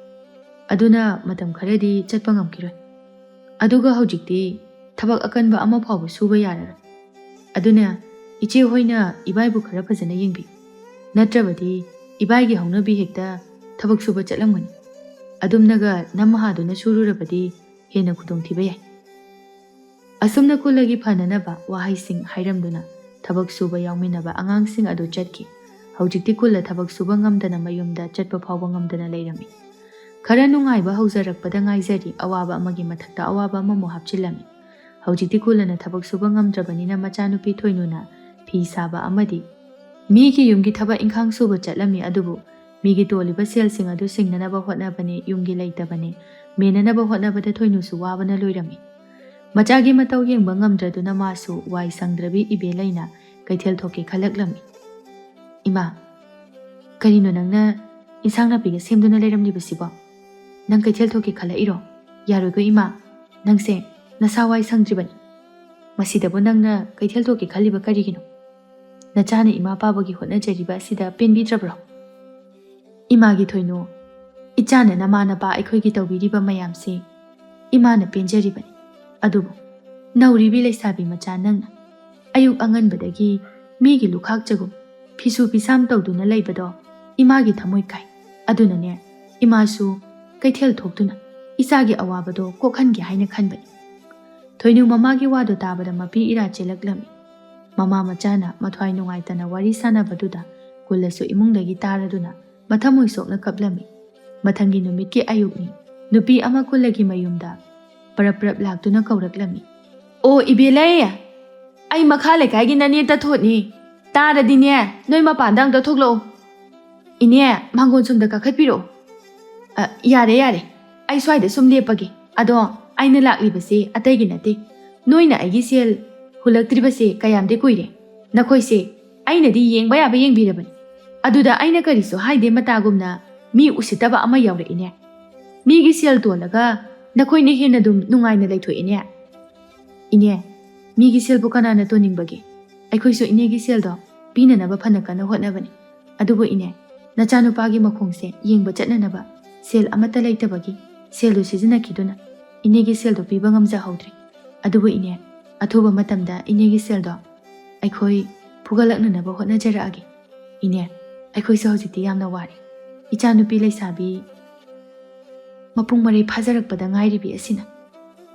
ꯑꯗꯨꯅ ꯃꯇꯝ ꯈꯔꯗꯤ ꯆꯠꯄ ꯉꯝꯈꯤꯔꯣꯏ꯫ ꯑꯗꯨꯒ ꯍꯧꯖꯤꯛꯇꯤ ꯊꯕꯛ ꯑꯀꯟꯕ ꯑꯃ ꯐꯥꯎꯕ ꯁꯨꯕ ꯌꯥꯔꯔꯣꯏ꯫ ꯑꯗꯨꯅ ꯏꯆꯦ ꯍꯣꯏꯅ ꯏꯕꯥꯏꯕꯨ ꯈꯔ ꯐꯖꯅ ꯌꯦꯡꯕꯤꯌꯨ꯫ ꯅꯠꯇ꯭ꯔꯕꯗꯤ ꯏꯕꯥꯏꯒꯤ ꯍꯧꯅꯕꯤ ꯍꯦꯛꯇ ꯊꯕꯛ ꯁꯨꯕ ꯆꯠꯂꯝꯒꯅꯤ꯫ ꯑꯗꯨꯝꯅꯒ ꯅꯝꯍꯥꯗꯨꯅ ꯁꯨꯔꯨꯔꯕꯗꯤ ꯍꯦꯟꯅ ꯈꯨꯗꯣꯡꯊꯤꯕ ꯌꯥꯏ꯫" ꯑꯁꯨꯝꯅ ꯀꯨꯜꯂꯒꯤ ꯐꯅꯅꯕ ꯋꯥꯍꯩꯁꯤꯡ ꯍꯥꯏꯔꯝꯗꯨꯅ ꯊꯕꯛ ꯁꯨꯕ ꯌꯥꯎꯃꯤꯟꯅꯕ ꯑꯉꯥꯡꯁꯤꯡ ꯑꯗꯨ ꯆꯠꯈꯤ꯫ ꯍꯧꯖꯤꯛꯇꯤ ꯀꯨꯜꯂ ꯊꯕꯛ ꯁꯨꯕ ꯉꯝꯗꯅ ꯃꯌꯨꯝꯗ ꯆꯠꯄ ꯐꯥꯎꯕ ꯉꯝꯗꯅ ꯂꯩꯔꯝꯃꯤ꯫ ꯈꯔ ꯅꯨꯡꯉꯥꯏꯕ ꯍꯧꯖꯔꯛꯄꯗ ꯉꯥꯏꯖꯔꯤ, ꯑꯋꯥꯕ ꯑꯃꯒꯤ ꯃꯊꯛꯇ ꯑꯋꯥꯕ ꯑꯃꯃꯨꯛ ꯍꯥꯞꯆꯤꯜꯂꯝꯃꯤ꯫ ꯍꯧꯖꯤꯛꯇꯤ ꯀꯨꯜꯂꯅ ꯊꯕꯛ ꯁꯨꯕ ꯉꯝꯗ꯭ꯔꯕꯅꯤꯅ ꯃꯆꯥꯅꯨꯄꯤ ꯊꯣꯏꯅꯨꯅ ꯐꯤ ꯁꯥꯕ ꯑꯃꯗꯤ ꯃꯤꯒꯤ ꯌꯨꯝꯒꯤ ꯊꯕꯛ ꯏꯪꯈꯥꯡ ꯁꯨꯕ ꯆꯠꯂꯝꯃꯤ꯫ ꯑꯗꯨꯕꯨ ꯃꯤꯒꯤ ꯇꯣꯜꯂꯤꯕ ꯁꯦꯜꯁꯤꯡ ꯑꯗꯨ ꯁꯤꯡꯅꯅꯕ ꯍꯣꯠꯅꯕꯅꯦ, ꯌꯨꯝꯒꯤ ꯂꯩꯇꯕꯅꯦ, ꯃꯦꯟꯅꯅꯕ ꯍꯣꯠꯅꯕꯗ ꯊꯣꯏꯅꯨꯁꯨ ꯋꯥꯕꯅ ꯂꯣꯏꯔꯝꯃꯤ꯫ ꯃꯆꯥꯒꯤ ꯃꯇꯧ ꯌꯦꯡꯕ ꯉꯝꯗ꯭ꯔꯗꯨꯅ ꯃꯥꯁꯨ ꯋꯥꯏ ꯁꯪꯗ꯭ꯔꯕꯤ ꯏꯕꯦꯂꯩꯅ ꯀꯩꯊꯦꯜ ꯊꯣꯛꯀꯦ ꯈꯜꯂꯛꯂꯝꯃꯤ꯫ "ꯏꯃꯥ, ꯀꯔꯤꯅꯣ ꯅꯪꯅ ꯏꯟꯁꯥꯡ ꯅꯥꯄꯤꯒ ꯁꯦꯝꯗꯨꯅ ꯂꯩꯔꯝꯂꯤꯕꯁꯤꯕꯣ? ꯅꯪ ꯀꯩꯊꯦꯜ ꯊꯣꯛꯀꯦ ꯈꯜꯂꯛꯏꯔꯣ? ꯌꯥꯔꯣꯏꯀꯣ ꯏꯃꯥ, ꯅꯪꯁꯦ ꯅꯁꯥ ꯋꯥꯏ ꯁꯪꯗ꯭ꯔꯤꯕꯅꯤ꯫ ꯃꯁꯤꯗꯕꯨ ꯅꯪꯅ ꯀꯩꯊꯦꯜ ꯊꯣꯛꯀꯦ ꯈꯜꯂꯤꯕ ꯀꯔꯤꯒꯤꯅꯣ? ꯅꯆꯥꯅ ꯏꯃꯥ ꯄꯥꯕꯒꯤ ꯍꯣꯠꯅꯖꯔꯤꯕ ꯑꯁꯤꯗ ꯄꯦꯟꯕꯤꯗ꯭ꯔꯕ꯭ꯔꯣ?" "ꯏꯃꯥꯒꯤ ꯊꯣꯏꯅꯨ, ꯏꯆꯥꯅ ꯅꯃꯥ ꯅꯄꯥ ꯑꯩꯈꯣꯏꯒꯤ ꯇꯧꯕꯤꯔꯤꯕ ꯃꯌꯥꯝꯁꯤ ꯏꯃꯥꯅ ꯄꯦꯟꯖꯔꯤꯕꯅꯤ꯫ ꯑꯗꯨꯕꯨ ꯅꯧꯔꯤꯕꯤ ꯂꯩꯁꯥꯕꯤ ꯃꯆꯥ ꯅꯪꯅ ꯑꯌꯨꯛ ꯑꯉꯟꯕꯗꯒꯤ ꯃꯤꯒꯤ ꯂꯨꯈꯥꯛ ꯆꯒꯨꯝ, ꯐꯤꯁꯨ ꯐꯤꯁꯥꯝ ꯇꯧꯗꯨꯅ ꯂꯩꯕꯗꯣ ꯏꯃꯥꯒꯤ ꯊꯃꯣꯏ ꯀꯥꯏ꯫ ꯑꯗꯨꯅꯅꯦ, ꯏꯃꯥꯁꯨ ꯀꯩꯊꯦꯜ ꯊꯣꯛꯇꯨꯅ ꯏꯆꯥꯒꯤ ꯑꯋꯥꯕꯗꯣ ꯀꯣꯛꯍꯟꯒꯦ ꯍꯥꯏꯅ ꯈꯟꯕꯅꯤ꯫" ꯊꯣꯏꯅꯨ ꯃꯃꯥꯒꯤ ꯋꯥꯗꯣ ꯇꯥꯕꯗ ꯃꯄꯤ ꯏꯔꯥ ꯆꯦꯜꯂꯛꯂꯝꯃꯤ꯫ ꯃꯃꯥ ꯃꯆꯥꯅ ꯃꯊ꯭ꯋꯥꯏ ꯅꯨꯡꯉꯥꯏꯇꯅ ꯋꯥꯔꯤ ꯁꯥꯟꯅꯕꯗꯨꯗ ꯀꯨꯜꯂꯁꯨ ꯏꯃꯨꯡꯗꯒꯤ ꯇꯥꯔꯗꯨꯅ ꯃꯊꯃꯣꯏ ꯁꯣꯛꯅ ꯀꯞꯂꯝꯃꯤ꯫ ꯃꯊꯪꯒꯤ ꯅꯨꯃꯤꯠꯀꯤ ꯑꯌꯨꯛꯅꯤ꯫ ꯅꯨꯄꯤ ꯑꯃ ꯀꯨꯜꯂꯒꯤ ꯃꯌꯨꯝꯗ ꯄꯔꯞ ꯄꯔꯞ ꯂꯥꯛꯇꯨꯅ ꯀꯧꯔꯛꯂꯝꯃꯤ꯫ "ꯑꯣ ꯏꯕꯦꯂꯩ, ꯑꯩ ꯃꯈꯥ ꯂꯩꯀꯥꯏꯒꯤ ꯅꯅꯦ ꯇꯊꯣꯠꯅꯤ꯫ ꯇꯥꯔꯗꯤꯅꯦ, ꯅꯣꯏ ꯃꯄꯥꯟꯗ ꯑꯝꯇ ꯊꯣꯛꯂꯛꯑꯣ꯫ ꯏꯅꯦ, ꯃꯥꯡꯒꯣꯟ ꯁꯣꯝꯗ ꯀꯥꯈꯠꯄꯤꯔꯛꯑꯣ꯫ ꯑ, ꯌꯥꯔꯦ, ꯌꯥꯔꯦ, ꯑꯩ ꯁ꯭ꯋꯥꯏꯗ ꯁꯨꯝ ꯂꯦꯞꯄꯒꯦ꯫ ꯑꯗꯣ ꯑꯩꯅ ꯂꯥꯛꯂꯤꯕꯁꯦ ꯑꯇꯩꯒꯤ ꯅꯠꯇꯦ, ꯅꯣꯏꯅ ꯑꯩꯒꯤ ꯁꯦꯜ ꯍꯨꯜꯂꯛꯇ꯭ꯔꯤꯕꯁꯦ ꯀꯌꯥꯝꯗꯤ ꯀꯨꯏꯔꯦ꯫ ꯅꯈꯣꯏꯁꯦ ꯑꯩꯅꯗꯤ ꯌꯦꯡꯕ ꯌꯥꯕ ꯌꯦꯡꯕꯤꯔꯕꯅꯤ, ꯑꯗꯨꯗ ꯑꯩꯅ ꯀꯔꯤꯁꯨ ꯍꯥꯏꯗꯦ ꯃꯇꯥꯒꯨꯝꯅ ꯃꯤ ꯎꯁꯤꯠꯇꯕ ꯑꯃ ꯌꯥꯎꯔꯛꯏꯅꯦ꯫ ꯃꯤꯒꯤ ꯁꯦꯜ ꯇꯣꯜꯂꯒ ꯅꯈꯣꯏꯅ ꯍꯦꯟꯅ ꯑꯗꯨꯝ ꯅꯨꯡꯉꯥꯏꯅ ꯂꯩꯊꯣꯛꯏꯅꯦ꯫ ꯏꯅꯦ, ꯃꯤꯒꯤ ꯁꯦꯜꯕꯨ ꯀꯅꯥꯅ ꯇꯣꯟꯅꯤꯡꯕꯒꯦ? ꯑꯩꯈꯣꯏꯁꯨ ꯏꯅꯦꯒꯤ ꯁꯦꯜꯗꯣ ꯄꯤꯅꯅꯕ ꯐꯅ ꯀꯟꯅ ꯍꯣꯠꯅꯕꯅꯤ꯫ ꯑꯗꯨꯕꯨ ꯏꯅꯦ, ꯅꯆꯥꯅꯨꯄꯥꯒꯤ ꯃꯈꯣꯡꯁꯦ ꯌꯦꯡꯕ ꯆꯠꯅꯅꯕ ꯁꯦꯜ ꯑꯃꯠꯇ ꯂꯩꯇꯕꯒꯤ ꯁꯦꯜꯗꯨ ꯁꯤꯖꯤꯟꯅꯈꯤꯗꯨꯅ ꯏꯅꯦꯒꯤ ꯁꯦꯜꯗꯣ ꯄꯤꯕ ꯉꯝꯖꯍꯧꯗ꯭ꯔꯦ꯫ ꯑꯗꯨꯕꯨ ꯏꯅꯦ, ꯑꯊꯨꯕ ꯃꯇꯝꯗ ꯏꯅꯦꯒꯤ ꯁꯦꯜꯗꯣ ꯑꯩꯈꯣꯏ ꯐꯨꯒꯠꯂꯛꯅꯅꯕ ꯍꯣꯠꯅꯖꯔꯛꯑꯒꯦ꯫ ꯏꯅꯦ, ꯑꯩꯈꯣꯏꯁꯨ ꯍꯧꯖꯤꯛꯇꯤ ꯌꯥꯝꯅ ꯋꯥꯔꯦ꯫ ꯏꯆꯥꯅꯨꯄꯤ ꯂꯩꯁꯥꯕꯤ ꯃꯄꯨꯡ ꯃꯔꯩ ꯐꯥꯖꯔꯛꯄꯗ ꯉꯥꯏꯔꯤꯕꯤ ꯑꯁꯤꯅ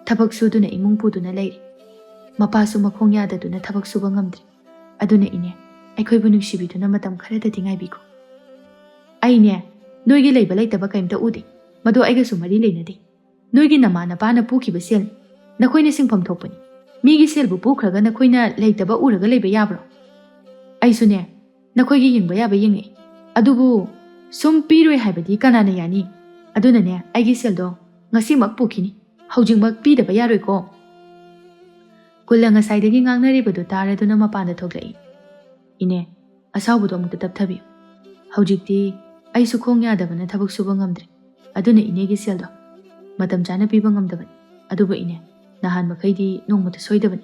ꯊꯕꯛ ꯁꯨꯗꯨꯅ ꯏꯃꯨꯡ ꯄꯨꯗꯨꯅ ꯂꯩꯔꯤ꯫ ꯃꯄꯥꯁꯨ ꯃꯈꯣꯡ ꯌꯥꯗꯗꯨꯅ ꯊꯕꯛ ꯁꯨꯕ ꯉꯝꯗ꯭ꯔꯦ꯫ ꯑꯗꯨꯅ ꯏꯅꯦ, ꯑꯩꯈꯣꯏꯕꯨ ꯅꯨꯡꯁꯤꯕꯤꯗꯨꯅ ꯃꯇꯝ ꯈꯔꯗꯗꯤ ꯉꯥꯏꯕꯤꯈꯣ꯫ ꯑꯩꯅꯦ, ꯅꯣꯏꯒꯤ ꯂꯩꯕ ꯂꯩꯇꯕ ꯀꯩꯝꯇ ꯎꯗꯦ꯫ ꯃꯗꯨ ꯑꯩꯒꯁꯨ ꯃꯔꯤ ꯂꯩꯅꯗꯦ꯫ ꯅꯣꯏꯒꯤ ꯅꯃꯥ ꯅꯄꯥꯅ ꯄꯨꯈꯤꯕ ꯁꯦꯜ ꯅꯈꯣꯏꯅ ꯁꯤꯡꯐꯝ ꯊꯣꯛꯄꯅꯤ꯫ ꯃꯤꯒꯤ ꯁꯦꯜꯕꯨ ꯄꯨꯈ꯭ꯔꯒ ꯅꯈꯣꯏꯅ ꯂꯩꯇꯕ ꯎꯔꯒ ꯂꯩꯕ ꯌꯥꯕ꯭ꯔꯣ? ꯑꯩꯁꯨꯅꯦ, ꯅꯈꯣꯏꯒꯤ ꯌꯦꯡꯕ ꯌꯥꯕ ꯌꯦꯡꯉꯛꯏ꯫ ꯑꯗꯨꯕꯨ ꯁꯨꯝ ꯄꯤꯔꯣꯏ ꯍꯥꯏꯕꯗꯤ ꯀꯅꯥꯅ ꯌꯥꯅꯤ? ꯑꯗꯨꯅꯅꯦ, ꯑꯩꯒꯤ ꯁꯦꯜꯗꯣ ꯉꯁꯤꯃꯛ ꯄꯨꯈꯤꯅꯤ꯫ ꯍꯧꯖꯤꯛꯃꯛ ꯄꯤꯗꯕ ꯌꯥꯔꯣꯏꯀꯣ꯫ ꯀꯨꯜꯂ ꯉꯁꯥꯏꯗꯒꯤ ꯉꯥꯡꯅꯔꯤꯕꯗꯨ ꯇꯥꯔꯗꯨꯅ ꯃꯄꯥꯟꯗ ꯊꯣꯛꯂꯛꯏ꯫ ꯏꯅꯦ, ꯑꯁꯥꯎꯕꯗꯣ ꯑꯃꯨꯛꯇ ꯇꯞꯊꯕꯤꯌꯨ꯫ ꯍꯧꯖꯤꯛꯇꯤ ꯑꯩꯁꯨ ꯈꯣꯡ ꯌꯥꯗꯕꯅ ꯊꯕꯛ ꯁꯨꯕ ꯉꯝꯗ꯭ꯔꯦ꯫ ꯑꯗꯨꯅ ꯏꯅꯦꯒꯤ ꯁꯦꯜꯗꯣ ꯃꯇꯝ ꯆꯥꯅ ꯄꯤꯕ ꯉꯝꯗꯕꯅꯤ꯫ ꯑꯗꯨꯕꯨ ꯏꯅꯦ, ꯅꯍꯥꯟ ꯃꯈꯩꯗꯤ ꯅꯣꯡꯃꯇ ꯁꯣꯏꯗꯕꯅꯤ꯫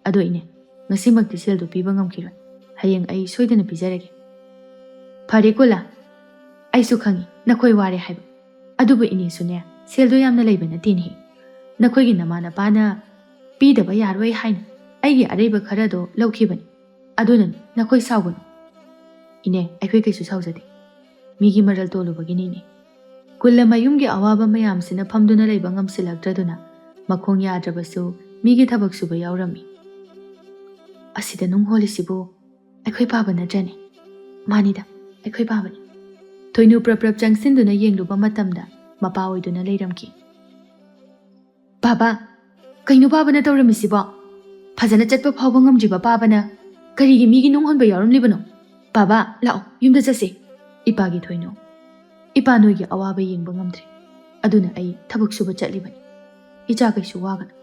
ꯑꯗꯣ ꯏꯅꯦ, ꯉꯁꯤꯃꯛꯇꯤ ꯁꯦꯜꯗꯨ ꯄꯤꯕ ꯉꯝꯈꯤꯔꯣꯏ꯫ ꯍꯌꯦꯡ ꯑꯩ ꯁꯣꯏꯗꯅ ꯄꯤꯖꯔꯒꯦ꯫ ꯐꯔꯦ ꯀꯨꯜꯂ, ꯑꯩꯁꯨ ꯈꯪꯉꯤ ꯅꯈꯣꯏ ꯋꯥꯔꯦ ꯍꯥꯏꯕ꯫ ꯑꯗꯨꯕꯨ ꯏꯅꯦꯁꯨꯅꯦ, ꯁꯦꯜꯗꯣ ꯌꯥꯝꯅ ꯂꯩꯕ ꯅꯠꯇꯦꯅꯦꯍꯦ꯫ ꯅꯈꯣꯏꯒꯤ ꯅꯃꯥ ꯅꯄꯥꯅ ꯄꯤꯗꯕ ꯌꯥꯔꯣꯏ ꯍꯥꯏꯅ ꯑꯩꯒꯤ ꯑꯔꯩꯕ ꯈꯔꯗꯣ ꯂꯧꯈꯤꯕꯅꯤ꯫ ꯑꯗꯨꯅꯅꯤ, ꯅꯈꯣꯏ ꯁꯥꯎꯒꯅꯨ꯫ ꯏꯅꯦ, ꯑꯩꯈꯣꯏ ꯀꯩꯁꯨ ꯁꯥꯎꯖꯗꯦ꯫ ꯃꯤꯒꯤ ꯃꯔꯜ ꯇꯣꯜꯂꯨꯕꯒꯤꯅꯤꯅꯦ꯫ ꯀꯨꯜꯂ ꯃꯌꯨꯝꯒꯤ ꯑꯋꯥꯕ ꯃꯌꯥꯝꯁꯤꯅ ꯐꯝꯗꯨꯅ ꯂꯩꯕ ꯉꯝꯁꯤꯜꯂꯛꯇ꯭ꯔꯗꯨꯅ ꯃꯈꯣꯡ ꯌꯥꯗ꯭ꯔꯕꯁꯨ ꯃꯤꯒꯤ ꯊꯕꯛ ꯁꯨꯕ ꯌꯥꯎꯔꯝꯃꯤ꯫ ꯑꯁꯤꯗ ꯅꯨꯡ ꯍꯣꯜꯂꯤꯁꯤꯕꯨ ꯑꯩꯈꯣꯏ ꯄꯥꯕ ꯅꯠꯇ꯭ꯔꯅꯦ? ꯃꯥꯅꯤꯗ, ꯑꯩꯈꯣꯏ ꯄꯥꯕꯅꯤ꯫ ꯊꯣꯏꯅꯨ ꯄ꯭ꯔꯞ ꯄ꯭ꯔꯞ ꯆꯪꯁꯤꯟꯗꯨꯅ ꯌꯦꯡꯂꯨꯕ ꯃꯇꯝꯗ ꯃꯄꯥ ꯑꯣꯏꯗꯨꯅ ꯂꯩꯔꯝꯈꯤ꯫ "ꯄꯥꯕ, ꯀꯩꯅꯣ ꯄꯥꯕꯅ ꯇꯧꯔꯝꯃꯤꯁꯤꯕꯣ? ꯐꯖꯅ ꯆꯠꯄ ꯐꯥꯎꯕ ꯉꯝꯗ꯭ꯔꯤꯕ ꯄꯥꯕꯅ ꯀꯔꯤꯒꯤ ꯃꯤꯒꯤ ꯅꯨꯡ ꯍꯣꯟꯕ ꯌꯥꯎꯔꯝꯂꯤꯕꯅꯣ? ꯕꯥꯕꯥ, ꯂꯥꯛꯑꯣ, ꯌꯨꯝꯗ ꯆꯠꯁꯤ꯫ ꯏꯄꯥꯒꯤ ꯊꯣꯏꯅꯨ, ꯏꯄꯥ ꯅꯣꯏꯒꯤ ꯑꯋꯥꯕ ꯌꯦꯡꯕ ꯉꯝꯗ꯭ꯔꯦ, ꯑꯗꯨꯅ ꯑꯩ ꯊꯕꯛ ꯁꯨꯕ ꯆꯠꯂꯤꯕꯅꯤ꯫ ꯏꯆꯥ ꯀꯩꯁꯨ ꯋꯥꯒꯅꯨ꯫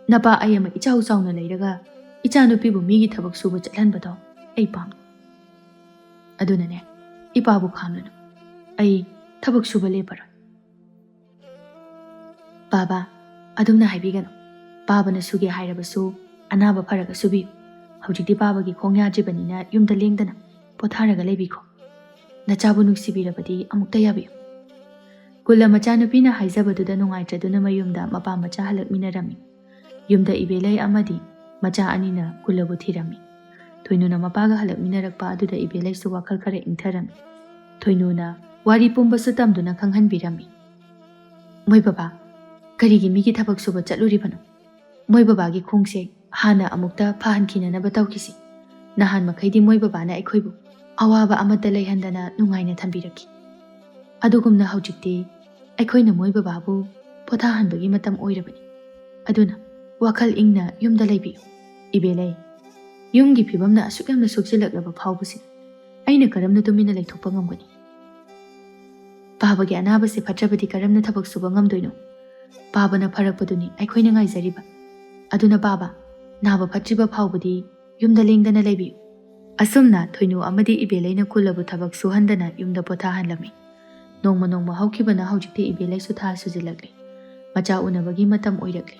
ꯅꯄꯥ ꯑꯩ ꯑꯃ ꯏꯆꯥꯎ ꯆꯥꯎꯅ ꯂꯩꯔꯒ ꯏꯆꯥꯅꯨꯄꯤꯕꯨ ꯃꯤꯒꯤ ꯊꯕꯛ ꯁꯨꯕ ꯆꯠꯍꯟꯕꯗꯣ ꯑꯩ ꯄꯥꯝꯗꯦ꯫ ꯑꯗꯨꯅꯅꯦ, ꯏꯄꯥꯕꯨ ꯈꯥꯝꯂꯨꯅꯨ꯫ ꯑꯩ ꯊꯕꯛ ꯁꯨꯕ ꯂꯦꯞꯄꯔꯣꯏ꯫ ꯕꯥꯕꯥ, ꯑꯗꯨꯝꯅ ꯍꯥꯏꯕꯤꯒꯅꯨ꯫ ꯄꯥꯕꯅ ꯁꯨꯒꯦ ꯍꯥꯏꯔꯕꯁꯨ ꯑꯅꯥꯕ ꯐꯔꯒ ꯁꯨꯕꯤꯌꯨ꯫ ꯍꯧꯖꯤꯛꯇꯤ ꯄꯥꯕꯒꯤ ꯈꯣꯡ ꯌꯥꯗ꯭ꯔꯤꯕꯅꯤꯅ ꯌꯨꯝꯗ ꯂꯦꯡꯗꯅ ꯄꯣꯊꯥꯔꯒ ꯂꯩꯕꯤꯈꯣ꯫ ꯅꯆꯥꯕꯨ ꯅꯨꯡꯁꯤꯕꯤꯔꯕꯗꯤ ꯑꯃꯨꯛꯇ ꯌꯥꯕꯤꯌꯨ꯫ ꯀꯨꯜꯂ ꯃꯆꯥꯅꯨꯄꯤꯅ ꯍꯥꯏꯖꯕꯗꯨꯗ ꯅꯨꯡꯉꯥꯏꯇ꯭ꯔꯗꯨꯅ ꯃꯌꯨꯝꯗ ꯃꯄꯥ ꯃꯆꯥ ꯍꯜꯂꯛꯃꯤꯟꯅꯔꯝꯃꯤ꯫ ꯌꯨꯝꯗ ꯏꯕꯦꯂꯩ ꯑꯃꯗꯤ ꯃꯆꯥ ꯑꯅꯤꯅ ꯀꯨꯜꯂꯕꯨ ꯊꯤꯔꯝꯃꯤ꯫ ꯊꯣꯏꯅꯨꯅ ꯃꯄꯥꯒ ꯍꯜꯂꯛꯃꯤꯟꯅꯔꯛꯄ ꯑꯗꯨꯗ ꯏꯕꯦꯂꯩꯁꯨ ꯋꯥꯈꯜ ꯈꯔ ꯏꯪꯊꯔꯝꯃꯤ꯫ ꯊꯣꯏꯅꯨꯅ ꯋꯥꯔꯤ ꯄꯨꯝꯕꯁꯨ ꯇꯝꯗꯨꯅ ꯈꯪꯍꯟꯕꯤꯔꯝꯃꯤ꯫ ꯃꯣꯏ ꯕꯕꯥ, ꯀꯔꯤꯒꯤ ꯃꯤꯒꯤ ꯊꯕꯛ ꯁꯨꯕ ꯆꯠꯂꯨꯔꯤꯕꯅꯣ? ꯃꯣꯏ ꯕꯕꯥꯒꯤ ꯈꯣꯡꯁꯦ ꯍꯥꯟꯅ ꯑꯃꯨꯛꯇ ꯐꯍꯟꯈꯤꯅꯅꯕ ꯇꯧꯈꯤꯁꯤ꯫ ꯅꯍꯥꯟ ꯃꯈꯩꯗꯤ ꯃꯣꯏ ꯕꯕꯥꯅ ꯑꯩꯈꯣꯏꯕꯨ ꯑꯋꯥꯕ ꯑꯃꯠꯇ ꯂꯩꯍꯟꯗꯅ ꯅꯨꯡꯉꯥꯏꯅ ꯊꯝꯕꯤꯔꯛꯈꯤ꯫ ꯑꯗꯨꯒꯨꯝꯅ ꯍꯧꯖꯤꯛꯇꯤ ꯑꯩꯈꯣꯏꯅ ꯃꯣꯏ ꯕꯕꯥꯕꯨ ꯄꯣꯊꯥꯍꯟꯕꯒꯤ ꯃꯇꯝ ꯑꯣꯏꯔꯕꯅꯤ꯫ ꯑꯗꯨꯅ ꯋꯥꯈꯜ ꯏꯪꯅ ꯌꯨꯝꯗ ꯂꯩꯕꯤꯌꯨ꯫ ꯏꯕꯦꯂꯩ, ꯌꯨꯝꯒꯤ ꯐꯤꯕꯝꯅ ꯑꯁꯨꯛ ꯌꯥꯝꯅ ꯁꯣꯛꯆꯤꯜꯂꯛꯂꯕ ꯐꯥꯎꯕꯁꯤ ꯑꯩꯅ ꯀꯔꯝꯅ ꯇꯨꯃꯤꯟꯅ ꯂꯩꯊꯣꯛꯄ ꯉꯝꯒꯅꯤ? ꯄꯥꯕꯒꯤ ꯑꯅꯥꯕꯁꯦ ꯐꯠꯇ꯭ꯔꯕꯗꯤ ꯀꯔꯝꯅ ꯊꯕꯛ ꯁꯨꯕ ꯉꯝꯗꯣꯏꯅꯣ? ꯄꯥꯕꯅ ꯐꯔꯛꯄꯗꯨꯅꯤ ꯑꯩꯈꯣꯏꯅ ꯉꯥꯏꯖꯔꯤꯕ꯫ ꯑꯗꯨꯅ ꯄꯥꯕ, ꯅꯥꯕ ꯐꯠꯇ꯭ꯔꯤꯕ ꯐꯥꯎꯕꯗꯤ ꯌꯨꯝꯗ ꯂꯦꯡꯗꯅ ꯂꯩꯕꯤꯌꯨ꯫ ꯑꯁꯨꯝꯅ ꯊꯣꯏꯅꯨ ꯑꯃꯗꯤ ꯏꯕꯦꯂꯩꯅ ꯀꯨꯜꯂꯕꯨ ꯊꯕꯛ ꯁꯨꯍꯟꯗꯅ ꯌꯨꯝꯗ ꯄꯣꯊꯥꯍꯜꯂꯝꯃꯤ꯫ ꯅꯣꯡꯃ ꯅꯣꯡꯃ ꯍꯧꯈꯤꯕꯅ ꯍꯧꯖꯤꯛꯇꯤ ꯏꯕꯦꯂꯩꯁꯨ ꯊꯥ ꯁꯨꯖꯤꯜꯂꯛꯂꯤ꯫ ꯃꯆꯥ ꯎꯅꯕꯒꯤ ꯃꯇꯝ ꯑꯣꯏꯔꯛꯂꯤ꯫